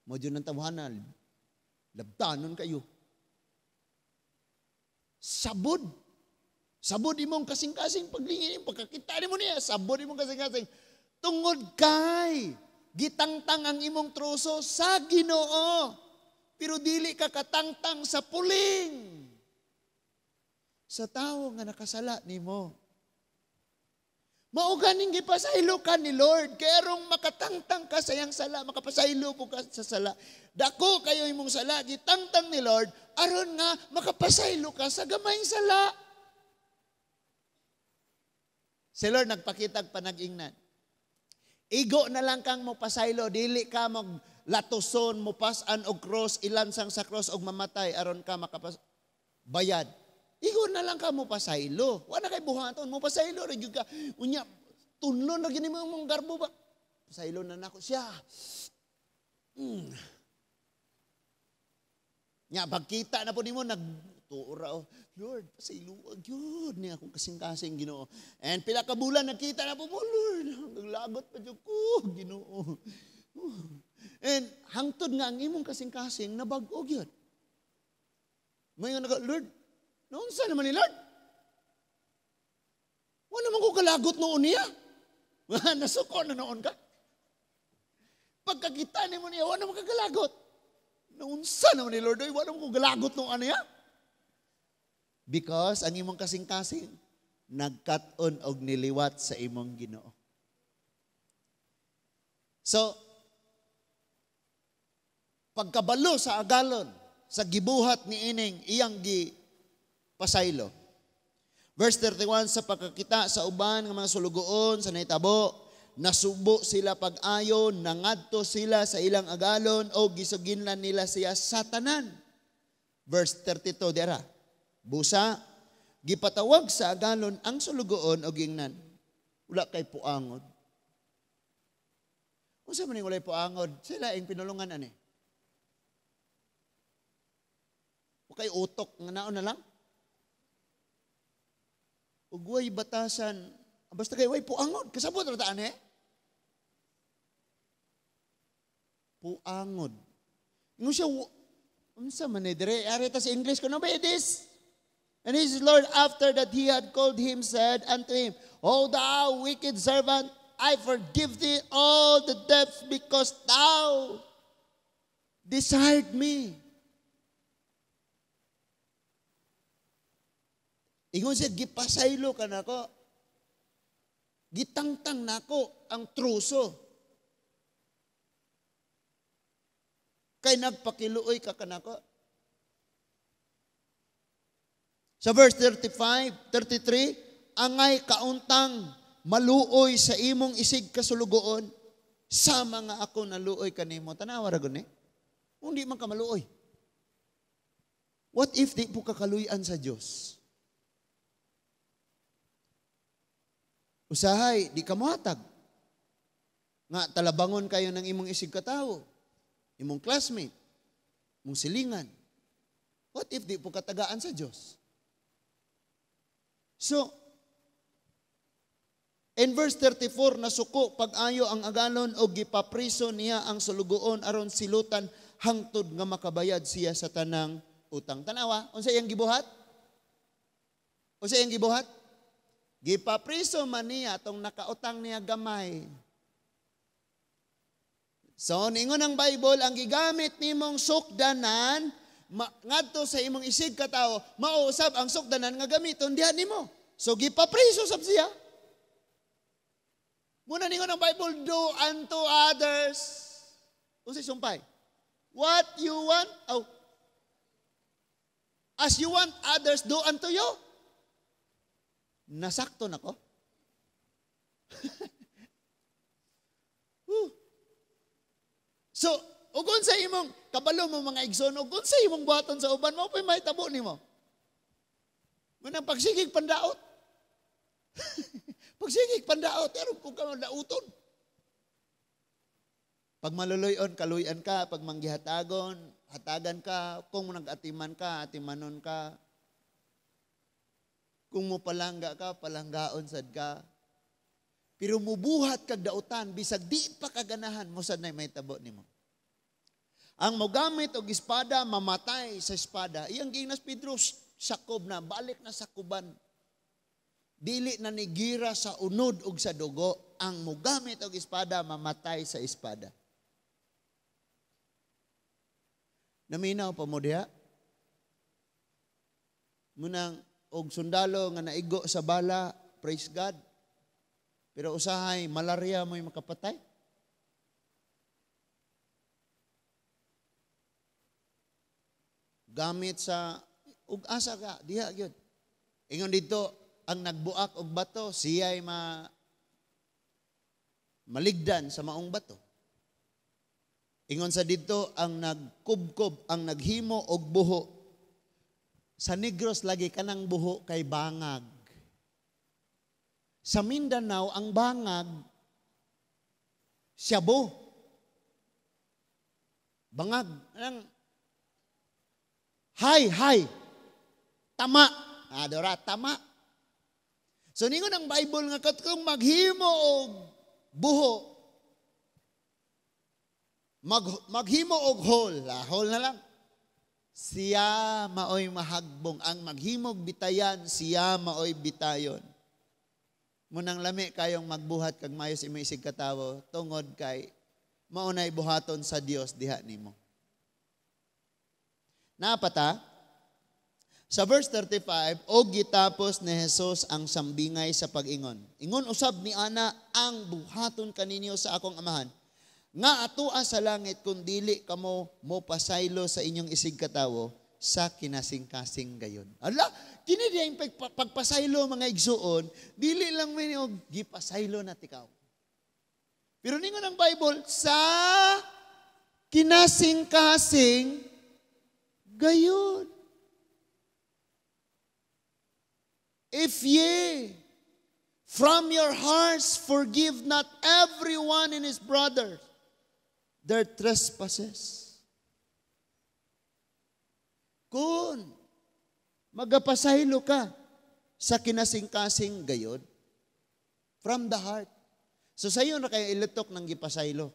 Mo jud ang tawhana, labtanon kayo. Sabod. Sabod imong kasing-kasing paglingin, pagkakita nimo niya, sabod imong kasing-kasing. Tungod kay gitangtang ang imong troso sa Ginoo. Pero dili ka katangtang sa puling sa tawo nga nakasala nimo. Mao ganing gipasaylo ka ni Lord, kay arong makatangtang ka sa iyang sala, makapasaylo po ka sa sala. Dako kayo imong sala, gitangtang ni Lord aron nga makapasaylo ka sa gamayng sala. Si Lord nagpakitag panag-ingnan. Igo na lang kang mopasaylo, dili ka mag latuson, mopasan og cross, ilansang sa cross og mamatay aron ka makapas bayad. Igo na lang ka mopasaylo. Wa na kay buhaton, mopasaylo ra gyud ka. Unya tunlon ra gyud nimo imong garbo ba. Pasaylo na nako siya. Nya pagkita na po nimo nagtuo ra oh. Lord, pasaylo gyud ni akong kasing-kasing Ginoo. And pila ka bulan nagkita na po mo, Lord, naglagot pa jud ko, Ginoo. And hangtod nga ang imong kasing-kasing nabag-o gyud. May nga naga, Lord, naunsa naman ni Lord? Wala naman ko kalagot noon niya. Nasuko na noon ka. Pagkakita ni mo niya, wala naman kagalagot. Naunsa naman ni Lord, wala naman ko galagot noon niya. Because ang imong kasing-kasing, nagkat-on og niliwat sa imong Ginoo. So, pagkabalo sa agalon, sa gibuhat ni ining iyang gi pasaylo. Verse 31, sa pagkakita sa uban ng mga sulugoon sa nahitabo, nasubo sila pag-ayon, nangadto sila sa ilang agalon o gisuginlan nila siya sa tanan. Verse 32, dira. Busa, gipatawag sa agalon ang sulugoon o gingnan. Wala kay puangod. Unsa man ning walay puangod? Sila ang pinulungan ani. O kay utok nga naon na lang. Ug way batasan, basta kay way puangod, kasabot ra ta ani. Puangod. Ingon siya, unsa man ni dire ari ta sa English kuno ba this? And his Lord, after that he had called him, said unto him, O thou wicked servant, I forgive thee all the debts because thou desired me. Ingon siya, gipasaylo ka nako. Gitangtang nako ang truso. Kay nagpakiluoy ka kanako. Sa verse 35, 33, angay kauntang maluoy sa imong isig kasulugoon, sama nga ako naluoy kanimo. Tanawa ra gud ni. Kung di man ka maluoy. What if di po kakaluyan sa Dios? Usahay, di ka mohatag. Nga talabangon kayo ng imong isig katawo, imong classmate, imong silingan. What if di po katagaan sa Dios? So, in verse 34, nasuko pag-ayo ang agalon o gipapriso niya ang sulugoon aron silutan hangtod nga makabayad siya sa tanang utang. Tanawa, unsa iyang gibuhat? Unsa iyang gibuhat? Gipapriso man niya tong nakautang niya gamay. So, ningon ang Bible, ang gigamit nimong sukdanan ngadto sa imong isig katawo, mausab ang sukdanan nga gamiton diha nimo. So gipapriso sab siya. Muna ningon ang Bible, do unto others. Unsay sumpay? What you want, oh, as you want others do unto you. Nasakto nako. So, ug unsa imong kabalo mo, mga igsoon, ug unsa imong buhaton sa uban, mao pa'y mahitabo nimo. Munang pagsigig pandaot. Pagsigig pandaot, pero kung ka dauton. Pag maluluyon, kaluyan ka. Pag manggihatagon, hatagan ka. Kung nag-atiman ka, atimanon ka. Kung mo palangga ka, palanggaon sad ka. Pero mubuhat kag dautan, bisag di pa kaganahan, mo sad na may tabo nimo. Ang mogamit og espada, mamatay sa espada. Iyang giingnan si Pedro, sakob na, balik na sa kuban. Dili na nigira sa unod og sa dugo. Ang mogamit og espada, mamatay sa espada. Naminaw pa mo diha? Munang og sundalo nga naigo sa bala, praise God. Pero usahay, malaria mo'y makapatay. Gamit sa, ug asa ka, diha gyud. Ingon dito, ang nagbuak og bato, siya'y maligdan sa maong bato. Ingon sa dito, ang nagkubkob, ang naghimo og buho. Sa Negros lagi kanang buho kay bangag. Sa Mindanao, ang bangag, siyabo. Bangag. Anang, hay, hay. Tama. Adora, tama. So, ningon ang Bible nga kung maghimo og buho, maghimo og hole, hole na lang. Siya maoy mahagbong. Ang maghimog bitayan, siya maoy bitayon. Munang lami kayong magbuhat kag mayos imo isig katawo tungod kay maunay buhaton sa Dios diha nimo. Napata sa verse 35, og gitapos ni Jesus ang sambingay sa pag-ingon. Ingon usab ni ana ang buhaton kaninyo sa akong amahan nga atua sa langit kung dili kamo mo pasaylo sa inyong isig katawo sa kinasingkasing gayon. Ala, kini diya yung pagpasaylo mga igsuon, dili lang may og gipasaylo na tikaw. Pero ningon ang Bible, sa kinasingkasing gayon. If ye from your hearts forgive not everyone in his brother their trespasses. Kung magapasaylo ka sa kinasingkasing gayod, from the heart. So sa iyo na kayo ilutok ng gipasaylo.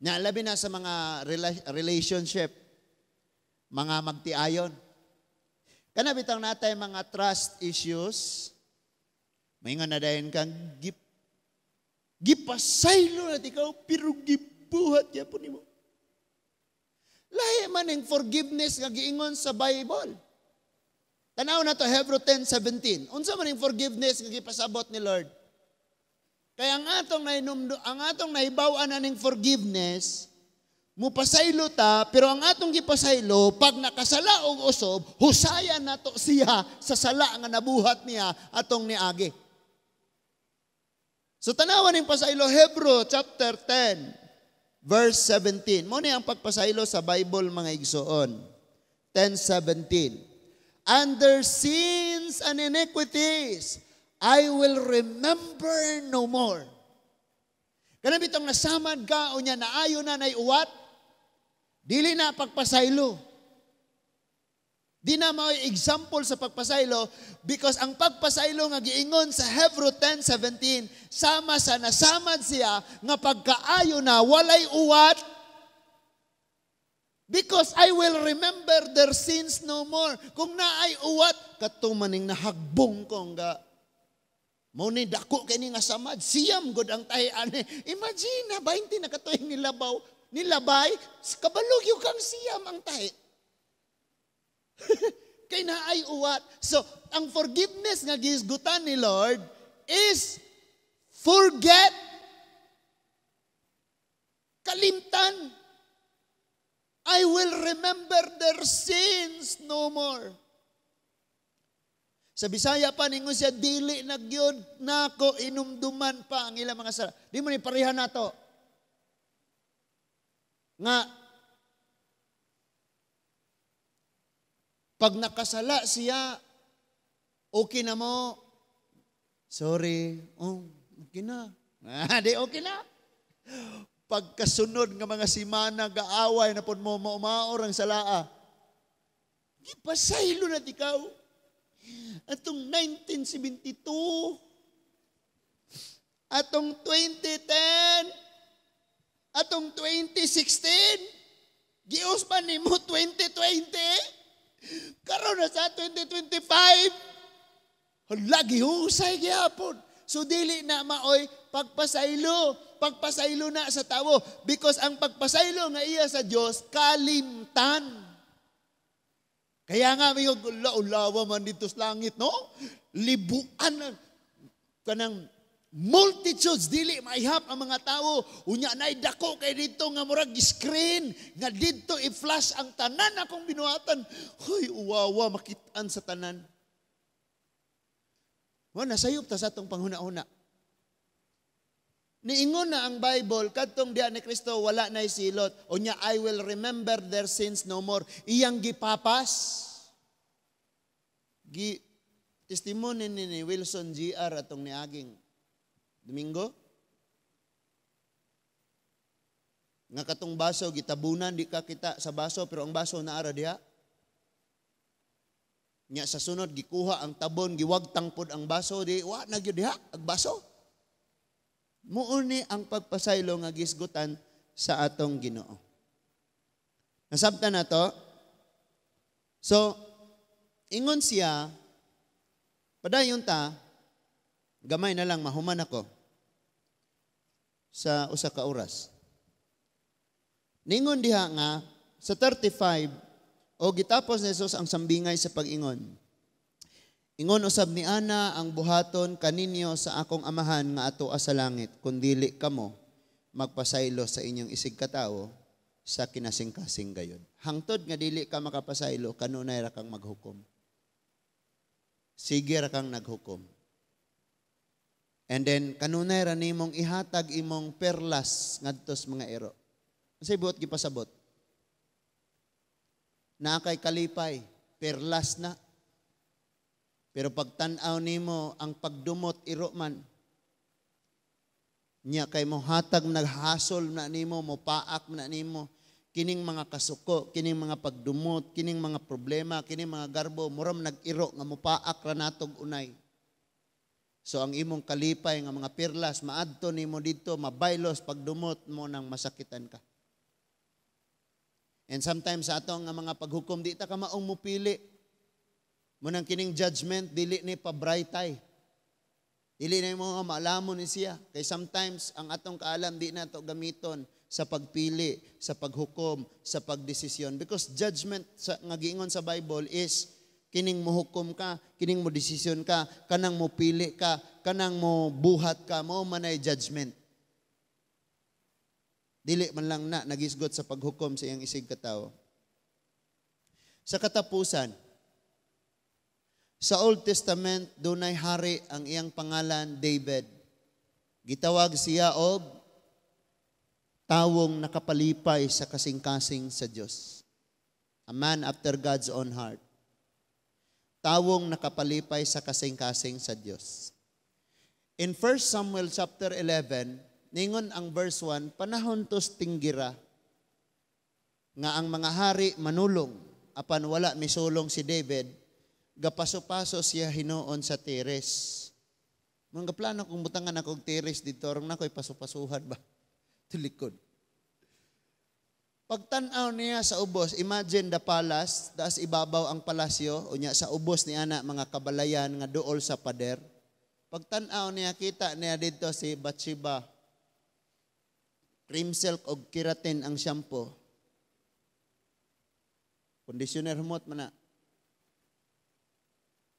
Na labi na sa mga relationship, mga magtiayon. Kana bitang natay mga trust issues, maingon na dayon kang gipasaylo na ikaw, pero gibuhat yapon nimo. Lahi man ang forgiveness nga giingon sa Bible. Tanaw na to Hebrew 10:17. Unsa man ang forgiveness nga gipasabot ni Lord? Kaya ang atong nahinumdo, ang atong nahibaw-an aning forgiveness, mupasaylo ta, pero ang atong gipasaylo, pag nakasala og usob, husayan nato siya sa sala nga nabuhat niya atong niagi. So tanawan ning pasaylo, Hebrew chapter 10 verse 17. Mo ni ang pagpasaylo sa Bible mga igsoon. 10:17. And their sins and iniquities I will remember no more. Kanang bitong nasamad ka o niya naayo na nay uwat, dili na pagpasaylo. Di na mao'y example sa pagpasaylo because ang pagpasaylo nga giingon sa Hebrew 10:17 sama sa nasamad siya nga pagkaayo na walay uwat because I will remember their sins no more. Kung naay uwat, katumaning nahagbong ko nga mao ni dako kay ni nga samad, siyam gud ang tahi ani. Imagine na 20 na katuig nilabaw, nilabay, kabalog yung kang siyam ang tahi. Kay naay uwat. So, ang forgiveness nga gihisgutan ni Lord is forget, kalimtan. I will remember their sins no more. Sa Bisaya pa, ningon siya, dili na gyud nako inumduman pa ang ilang mga sala. Di mo ni pareha nato. Nga pag nakasala siya, okay na mo. Sorry. Oh, okay na. Di okay na. Pagkasunod nga mga simana, gaaway na pud mo, maumaor ang salaa. Gipasaylo na ikaw. Atong 1972, atong 2010, atong 2016, gius pa nimo 2020, karon na sa 2025, hala, gihusay gihapon. So dili na maoy pagpasaylo, pagpasaylo na sa tawo, because ang pagpasaylo nga iya sa Dios kalimtan. Kaya nga may ulawa man dito sa langit, no? Libuan na kanang multitudes, dili maihap ang mga tao. Unya nay dako kay dito nga murag screen nga didto i-flash ang tanan akong binuhatan. Hoy, uwawa makit-an sa tanan. Wa nasayop ta sa atong panghuna-una. Niingon na ang Bible, kadtong diya ni Kristo wala nay silot. Unya, I will remember their sins no more. Iyang gipapas. Gi testimony ni Wilson GR atong niaging Domingo. Nga katong baso gitabunan, di ka kita sa baso, pero ang baso naara diha. Nya sa sunod gikuha ang tabon, giwagtang pod ang baso, di wa na gyud diha ang baso. Muuni ang pagpasaylo nga gisgutan sa atong Ginoo. Nasabtan na to? So, ingon siya, padayon ta, gamay na lang mahuman ako sa usa ka oras. Ningon diha nga sa 35, o gitapos ni Jesus ang sambingay sa pag-ingon. Ingon usab ni ana ang buhaton kaninyo sa akong amahan nga ato sa langit, kun dili kamo magpasaylo sa inyong isig katawo sa kinasingkasing gayod. Hangtod nga dili ka makapasaylo, kanunay ra kang maghukom. Sige ra kang naghukom. And then kanunay ra nimong ihatag imong perlas ngadto sa mga ero. Unsay buot gipasabot? Naa kay kalipay, perlas na. Pero pagtan-aw nimo ang pagdumot iro man. Nya kay mo hatag naghasol na nimo, mo paak na nimo kining mga kasuko, kining mga pagdumot, kining mga problema, kining mga garbo, muram nag-iro nga mopaak ra natog unay. So ang imong kalipay nga mga perlas maadto nimo didto, mabaylos pagdumot mo nang masakitan ka. And sometimes sa ato nga mga paghukom di ta ka maong mupili. Munang kining judgment dili ni pabraytay. Dili na mo nga maalamon ni siya. Kay sometimes ang atong kaalam di na to gamiton sa pagpili, sa paghukom, sa pagdesisyon. Because judgment sa nga giingon sa Bible is kining mohukom ka, kining mo desisyon ka, kanang mo pili ka, kanang mo buhat ka, mao man ay judgment. Dili man lang na nagisgot sa paghukom sa iyang isig katawo. Sa katapusan, sa Old Testament, dunay hari ang iyang pangalan David. Gitawag siya og tawong nakapalipay sa kasing-kasing sa Dios. A man after God's own heart. Tawong nakapalipay sa kasing-kasing sa Dios. In 1 Samuel chapter 11, ningon ang verse 1, panahon tos tinggira nga ang mga hari manulong apan wala misulong si David, gapaso-paso siya hinuon sa teres. Mga plano kung butangan ako og teres dito, rong nako'y paso-pasuhan ba? Tulikod. Pagtan-aw niya sa ubos, imagine the palace, taas ibabaw ang palasyo, unya sa ubos ni ana mga kabalayan nga duol sa pader. Pagtan-aw niya, kita niya dito si Bathsheba. Cream silk og keratin ang shampoo. Conditioner humot man na.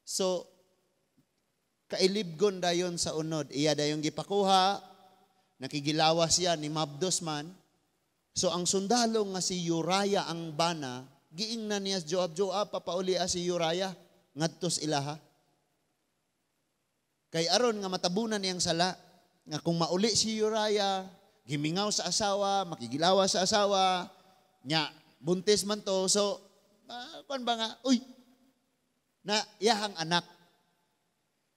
So, kailibgon dayon sa unod. Iya dayon gipakuha, nakigilawas siya ni Mabdos man. So, ang sundalo nga si Uriah ang bana, giingnan niya si Joab, Joab, papauli si Uriah, ngadtos ilaha. Kay aron nga matabunan niyang sala, nga kung mauli si Uriah, Gimingaw sa asawa, makigilawa sa asawa, nya buntis man to, so kuan ba nga, uy, na iyahang anak.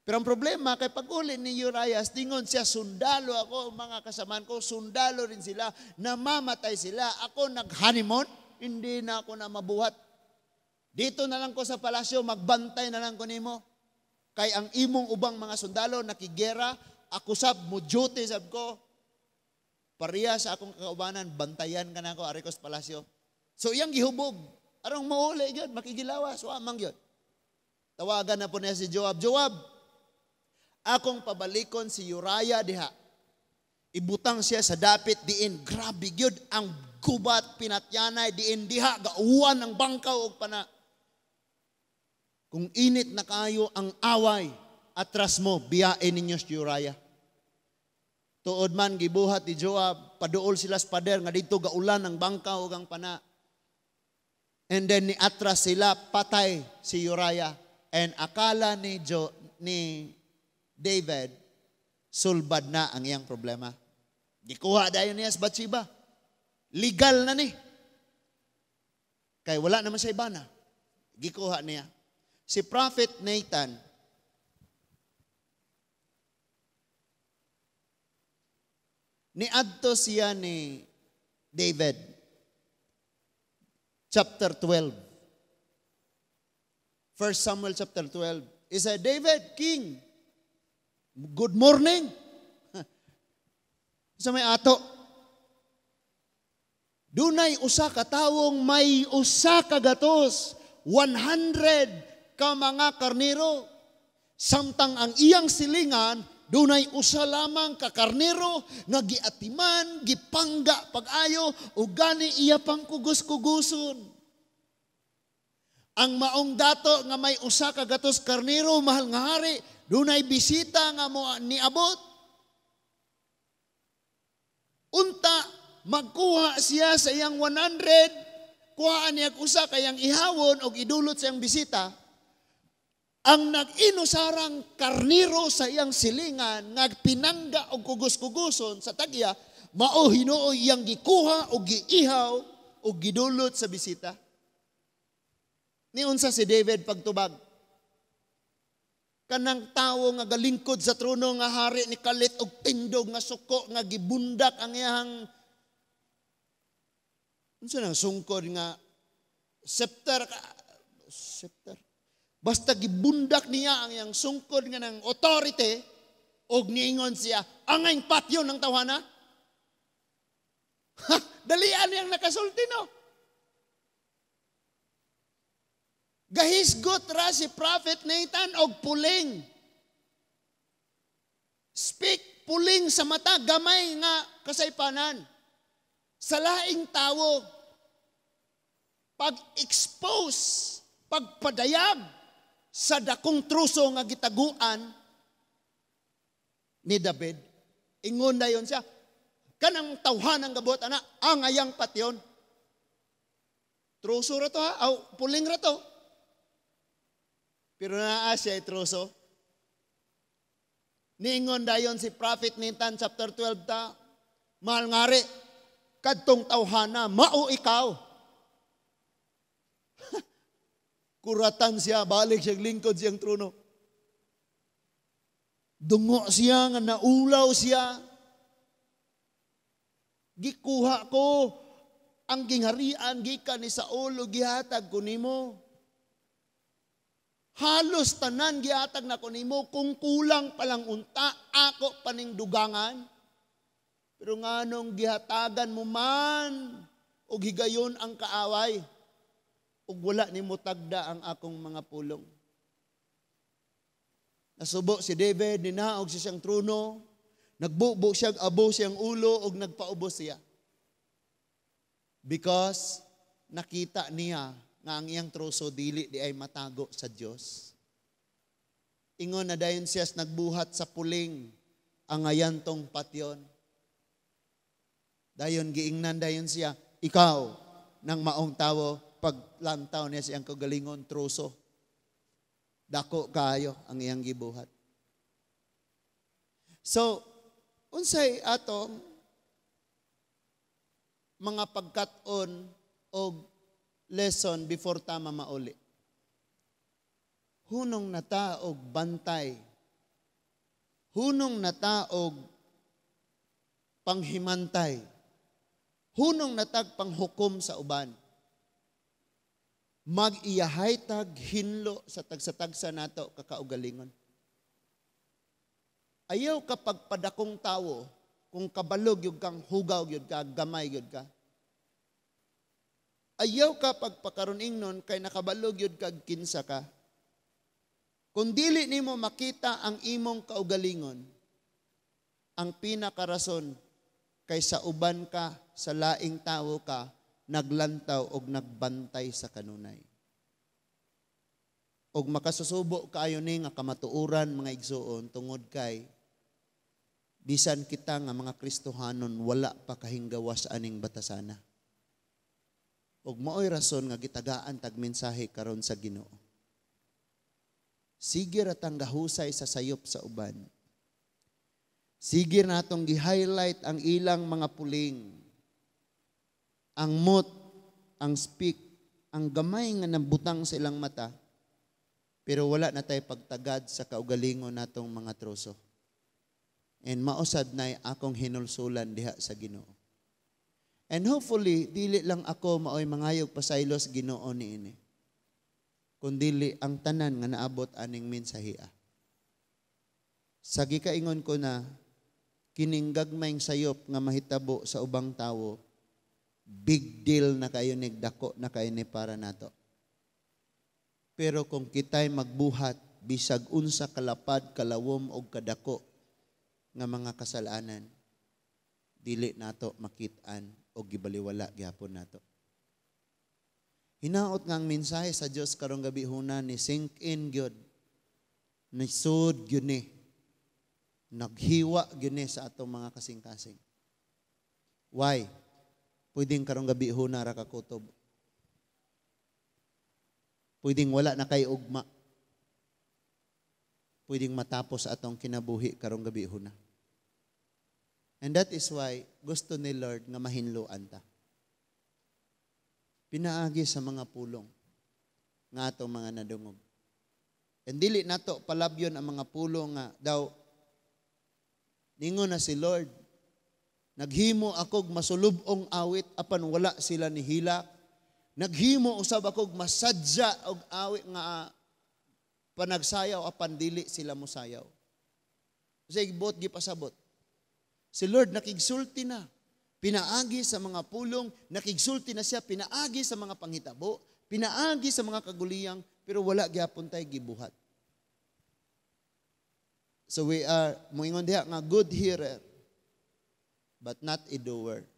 Pero ang problema, kay pag-uli ni Urias, tingon siya, "Sundalo ako, mga kasamaan ko, sundalo rin sila, namamatay sila, ako nag-honeymoon, hindi na ako na mabuhat. Dito na lang ko sa palasyo, magbantay na lang ko nimo. Kay ang imong ubang mga sundalo, nakigera, ako sab, mo duty sab ko. Pareha sa akong kakaubanan, bantayan ka na ako, ari ko sa palasyo." So iyang gihubog, arong mauli gyud, makigilawas, wa man gyud. Tawagan na po niya si Joab. "Joab, akong pabalikon si Uriah diha. Ibutang siya sa dapit diin grabe gyud ang gubat pinatyanay, diin diha gauwan ang bangkaw og pana. Kung init na kayo ang away, atras mo, biyain ninyo si Uriah." Tuod man gibuhat ni Joab, paduol sila sa pader nga dito gaulan ang bangkaw ug ang pana. And then ni atras sila, patay si Uriah. And akala ni David, sulbad na ang iyang problema. Gikuha dayon niya sa Bathsheba. Legal na ni. Kay wala naman siya ibana. Gikuha niya. Si Prophet Nathan, niadto siya ni David. Chapter 12. 1 Samuel chapter 12. He said, "David, king, good morning." Sa may ato, "Dunay usa ka tawong may 100, 100 ka mga karnero. Samtang ang iyang silingan, dunay usa lamang ka karnero nga giatiman, gipangga pag-ayo, ug gani iya pang kugos-kuguson. Ang maong dato nga may 100 karnero, mahal nga hari, dunay bisita nga mo niabot. Unta magkuha siya sa iyang 100, kuhaan niya usa kayang ihawon og idulot sa iyang bisita. Ang nag-inusarang karnero sa iyang silingan, nga pinangga og kugos-kuguson sa tagya, mao hinuoy iyang gikuha og giihaw og gidulot sa bisita." Niunsa si David pagtubag? Kanang tawo nga galingkod sa trono nga hari ni kalit og tindog nga suko nga gibundak ang iyang unsa nang sungkod nga scepter scepter. Basta gibundak niya ang iyang sungkod nga ng authority og niingon siya, "Angay patyon ng tawhana." Ha, dalian niyang nakasulti, no? Gahisgot ra si Prophet Nathan og puling. Speak puling sa mata, gamay nga kasaypanan. Sa laing tawo, pag-expose, pagpadayag sa dakong truso nga gitaguan ni David, ingon na yun siya, "Kanang tawhanang gabot ana, ang ayang patyon. Truso ra to ha, aw, puling ra to." Pero naa siya truso. Niingon dayon si Prophet Nathan chapter 12 ta, "Mahal ngari, kadtong tawhana, mao ikaw." Kuratan siya, balik siya, lingkod siyang trono. Dungo siya, nga naulaw siya. "Gikuha ko ang gingharian gikan ni Saul ug gihatag ko nimo. Halos tanan gihatag na ko nimo, kung kulang palang unta, ako paning dugangan. Pero nganong gihatagan mo man og higayon ang kaaway, ug wala nimo tagda ang akong mga pulong?" Nasubo si David, ninaog siya siyang trono, nagbubo siya, abo siyang ulo, ug nagpaubos siya. Because nakita niya nga ang iyang troso dili di ay matago sa Dios. Ingon na dayon siya nagbuhat sa puling ang ayantong patyon. Dayon giingnan dayon siya, "Ikaw ng maong tawo," paglantaw niya siyang kagalingon troso. Dako kayo ang iyang gibuhat. So, unsay atong mga pagkat-on og lesson before ta mamauli. Hunong na ta og bantay. Hunong na ta og panghimantay. Hunong na tag panghukom sa uban. Mag-iyahay tag hinlo sa tagsa-tagsa nato kakaugalingon. Ayaw kapag padakong tawo, kung kabalog yun kang hugaw yun ka, gamay yun ka. Ayaw ka pagpakaron ingnon kay nakabalog yun kag kinsa ka. Kung dili nimo makita ang imong kaugalingon, ang pinakarason kay sa uban ka, sa laing tawo ka, naglantaw og nagbantay sa kanunay. Og makasusubo kaayo ni nga kamatuoran, mga igsuon, tungod kay bisan kita nga mga Kristohanon, wala pa kahinggawas aning batasana. Og maoy rason nga gitagaan tag mensahe karon sa Ginoo. Sige ra tang gahusay sa sayop sa uban. Sige natong gi-highlight ang ilang mga puling. Ang mote, ang speck, ang gamay nga nabutang sa ilang mata. Pero wala na tayo pagtagad sa kaugalingon natong mga troso. And mausad na akong hinulsulan diha sa Ginoo. And hopefully, dili lang ako maoy mangayog pasaylos Ginoo niini, kundili ang tanan nga naabot aning mensahia. Sa gikaingon ko na, kining gagmayng sayop nga mahitabo sa ubang tawo, big deal na kayo ni, dako na kayo ni para nato. Pero kung kita'y magbuhat, bisag unsa kalapad, kalawom og kadako nga mga kasalanan, dili nato makit-an o gibaliwala gihapon nato. Hinaot nga ang mensahe sa Dios karong gabi huna ni sink in gyud. Ni sud gyud ni. Naghiwa gyud ni sa atong mga kasing-kasing. Why? Pwedeng karong gabi huna ra ka kutob. Pwedeng wala na kay ugma. Pwedeng matapos atong kinabuhi karong gabi huna. And that is why gusto ni Lord nga mahinloan ta. Pinaagi sa mga pulong nga atong mga nadungog. And dili nato palabyon ang mga pulong nga daw ningon na si Lord, "Naghimo akog masulubong awit apan wala sila nihilak. Naghimo usab akog masadya og awit nga panagsayaw apan dili sila mosayaw." Sa ibot gipasabot. Si Lord nakigsulti na. Pinaagi sa mga pulong, nakigsulti na siya, pinaagi sa mga panghitabo, pinaagi sa mga kaguliyang, pero wala gyapon tay gibuhat. So we are, moingon diha nga good hearer, but not a doer.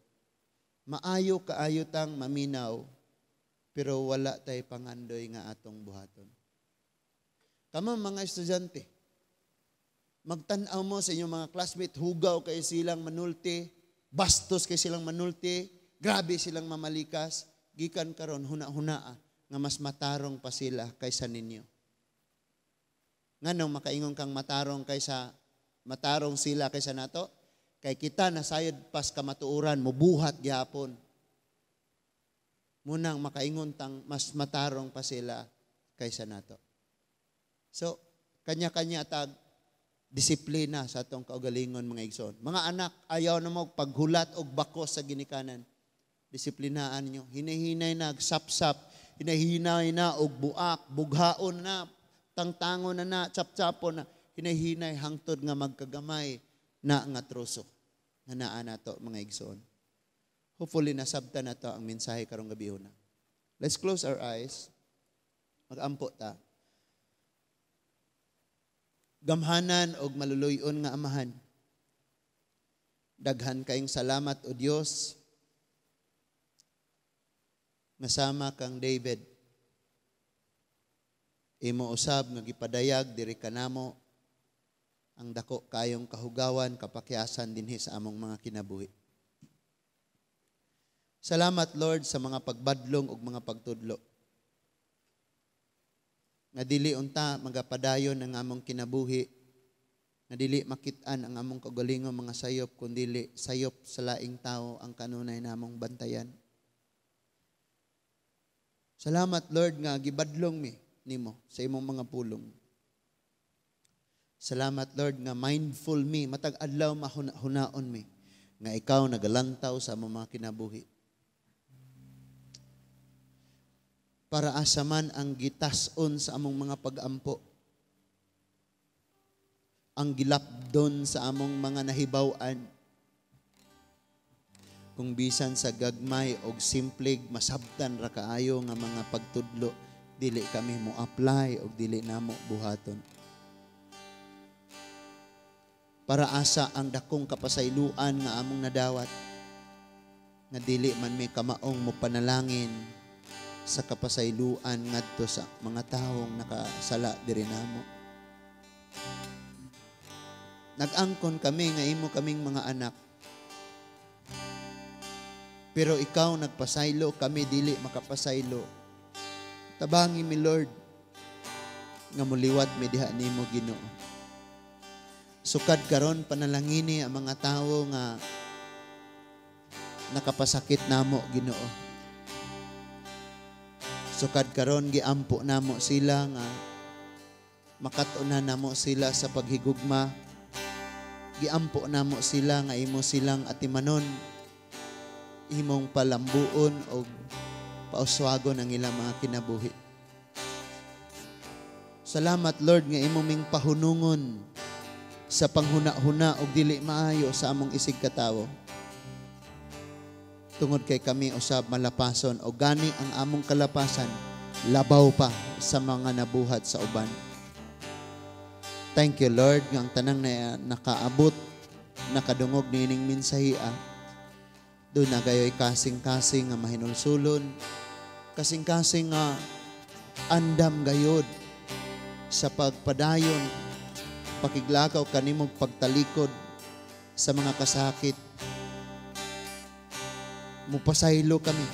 Maayo kaayo tang maminaw, pero wala tay pangandoy nga atong buhaton. Kamo mga estudyante, magtan-aw mo sa inyong mga classmate, hugaw kay silang manulti, bastos kay silang manulti, grabe silang mamalikas, gikan karon huna-hunaa nga mas matarong pa sila kaysa ninyo. Nganong makaingon kang matarong sila kaysa nato? Kay kita nasayod pas kamatuoran, mubuhat gihapon. Munang makaingon tang mas matarong pa sila kaysa nato. So, kanya-kanya tag disiplina sa atong kaugalingon, mga igsoon. Mga anak, ayaw na mo paghulat og bakos sa ginikanan. Disiplinaan nyo. Hinahinay na, sapsap, hinahinay na og buak, bughaon na, tangtangon na na, tsap-tsapon na, hinahinay hangtod nga magkagamay na nga troso nga naa nato, mga igsoon. Hopefully nasabta na to ang mensahe karong gabi na. Let's close our eyes. Magampo ta. Gamhanan og maluluyon nga Amahan. Daghan kayong salamat, o Dios, nga sama kang David, imo usab nga gipadayag diri kanamo ang dako kayong kahugawan, kapakyasan dinhi sa among mga kinabuhi. Salamat, Lord, sa mga pagbadlong ug mga pagtudlo. Nga dili unta magapadayon ang among kinabuhi Nga dili makit-an ang among kaugalingong mga sayop, kundili sayop sa laing tao ang kanunay namong bantayan. Salamat, Lord, nga gibadlong mi nimo sa imong mga pulong. Salamat, Lord, nga mindful mi, matag adlaw mahuna-hunaon mi nga ikaw nagalantaw sa among mga kinabuhi. Para asa man ang gitas-on sa among mga pag-ampo, ang gilapdon sa among mga nahibaw-an, kung bisan sa gagmay og simplig masabtan ra kaayo nga mga pagtudlo, dili kami mo apply og dili namo buhaton. Para asa ang dakong kapasayloan nga among nadawat, nga dili man mi kamaong mo panalangin sa kapasayloan ngadto sa mga tawong nakasala diri namo. Nag-angkon kami nga imo kaming mga anak, pero ikaw nagpasaylo, kami dili makapasaylo. Tabangi mi, Lord, nga muliwat mi diha nimo, Ginoo. Sukad karon panalangini ang mga tawo nga nakapasakit namo, Ginoo. Sukad karon giampo namo sila nga makat-unan namo sila sa paghigugma. Giampo namo sila nga imo silang atimanon, imong palambuon og pauswagon ang ilang mga kinabuhi. Salamat, Lord, nga imo ming pahunungon sa panghuna-huna og dili maayo sa among isig katawo. Tungod kay kami usab malapason o gani ang among kalapasan labaw pa sa mga nabuhat sa uban. Thank you, Lord, nga ang tanang na nakaabot, nakadungog niining mensahiya, duna gayoy kasing-kasing nga mahinulsulon, kasing-kasing nga andam gayod sa pagpadayon, pakiglakaw kanimong pagtalikod sa mga kasakit. Mupasaylo kami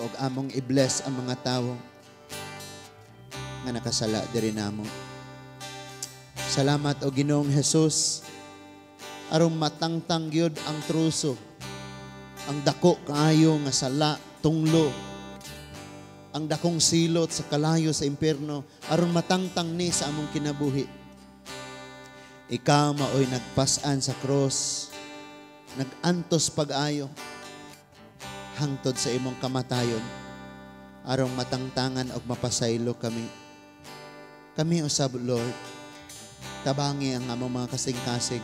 og among i-bless ang mga tawo nga nakasala diri namo. Salamat o Ginoong Jesus, aron matangtang gyud ang truso, ang dako kaayo nga sala, tunglo, ang dakong silot sa kalayo sa impierno, aron matangtang ni sa among kinabuhi. Ikaw maoy nagpas-an sa cross, nag-antos pag-ayo, hangtod sa imong kamatayon, aron matangtangan og mapasaylo kami. Kami usab, Lord, tabangi ang among mga kasing-kasing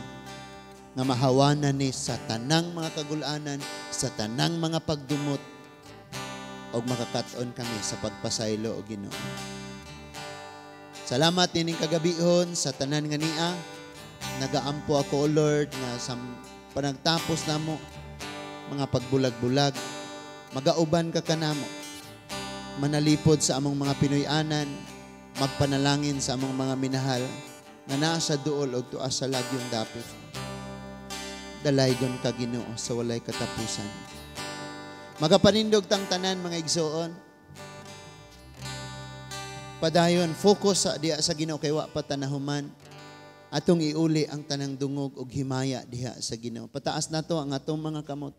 nga mahawanan ni sa tanang mga kagulanan, sa tanang mga pagdumot, og makakat-on kami sa pagpasaylo o Ginoo. Salamat nining kagabihon sa tanan nga nia. Nagaampo ako, O Lord, nga sa panagtapos namo mga pagbulag-bulag, magauban ka kanamo, manalipod sa among mga Pinoy-anan, magpanalangin sa among mga minahal nga naa sa duol og tuas sa lagyong dapit. Dalaygon ka, Ginoo, sa walay katapusan. Magapanindog tang tanan, mga igsoon. Padayon, focus sa diha sa Ginoo kay wa pa tanahuman. Atong iuli ang tanang dungog og himaya diha sa Ginoo. Pataas nato ang atong mga kamot.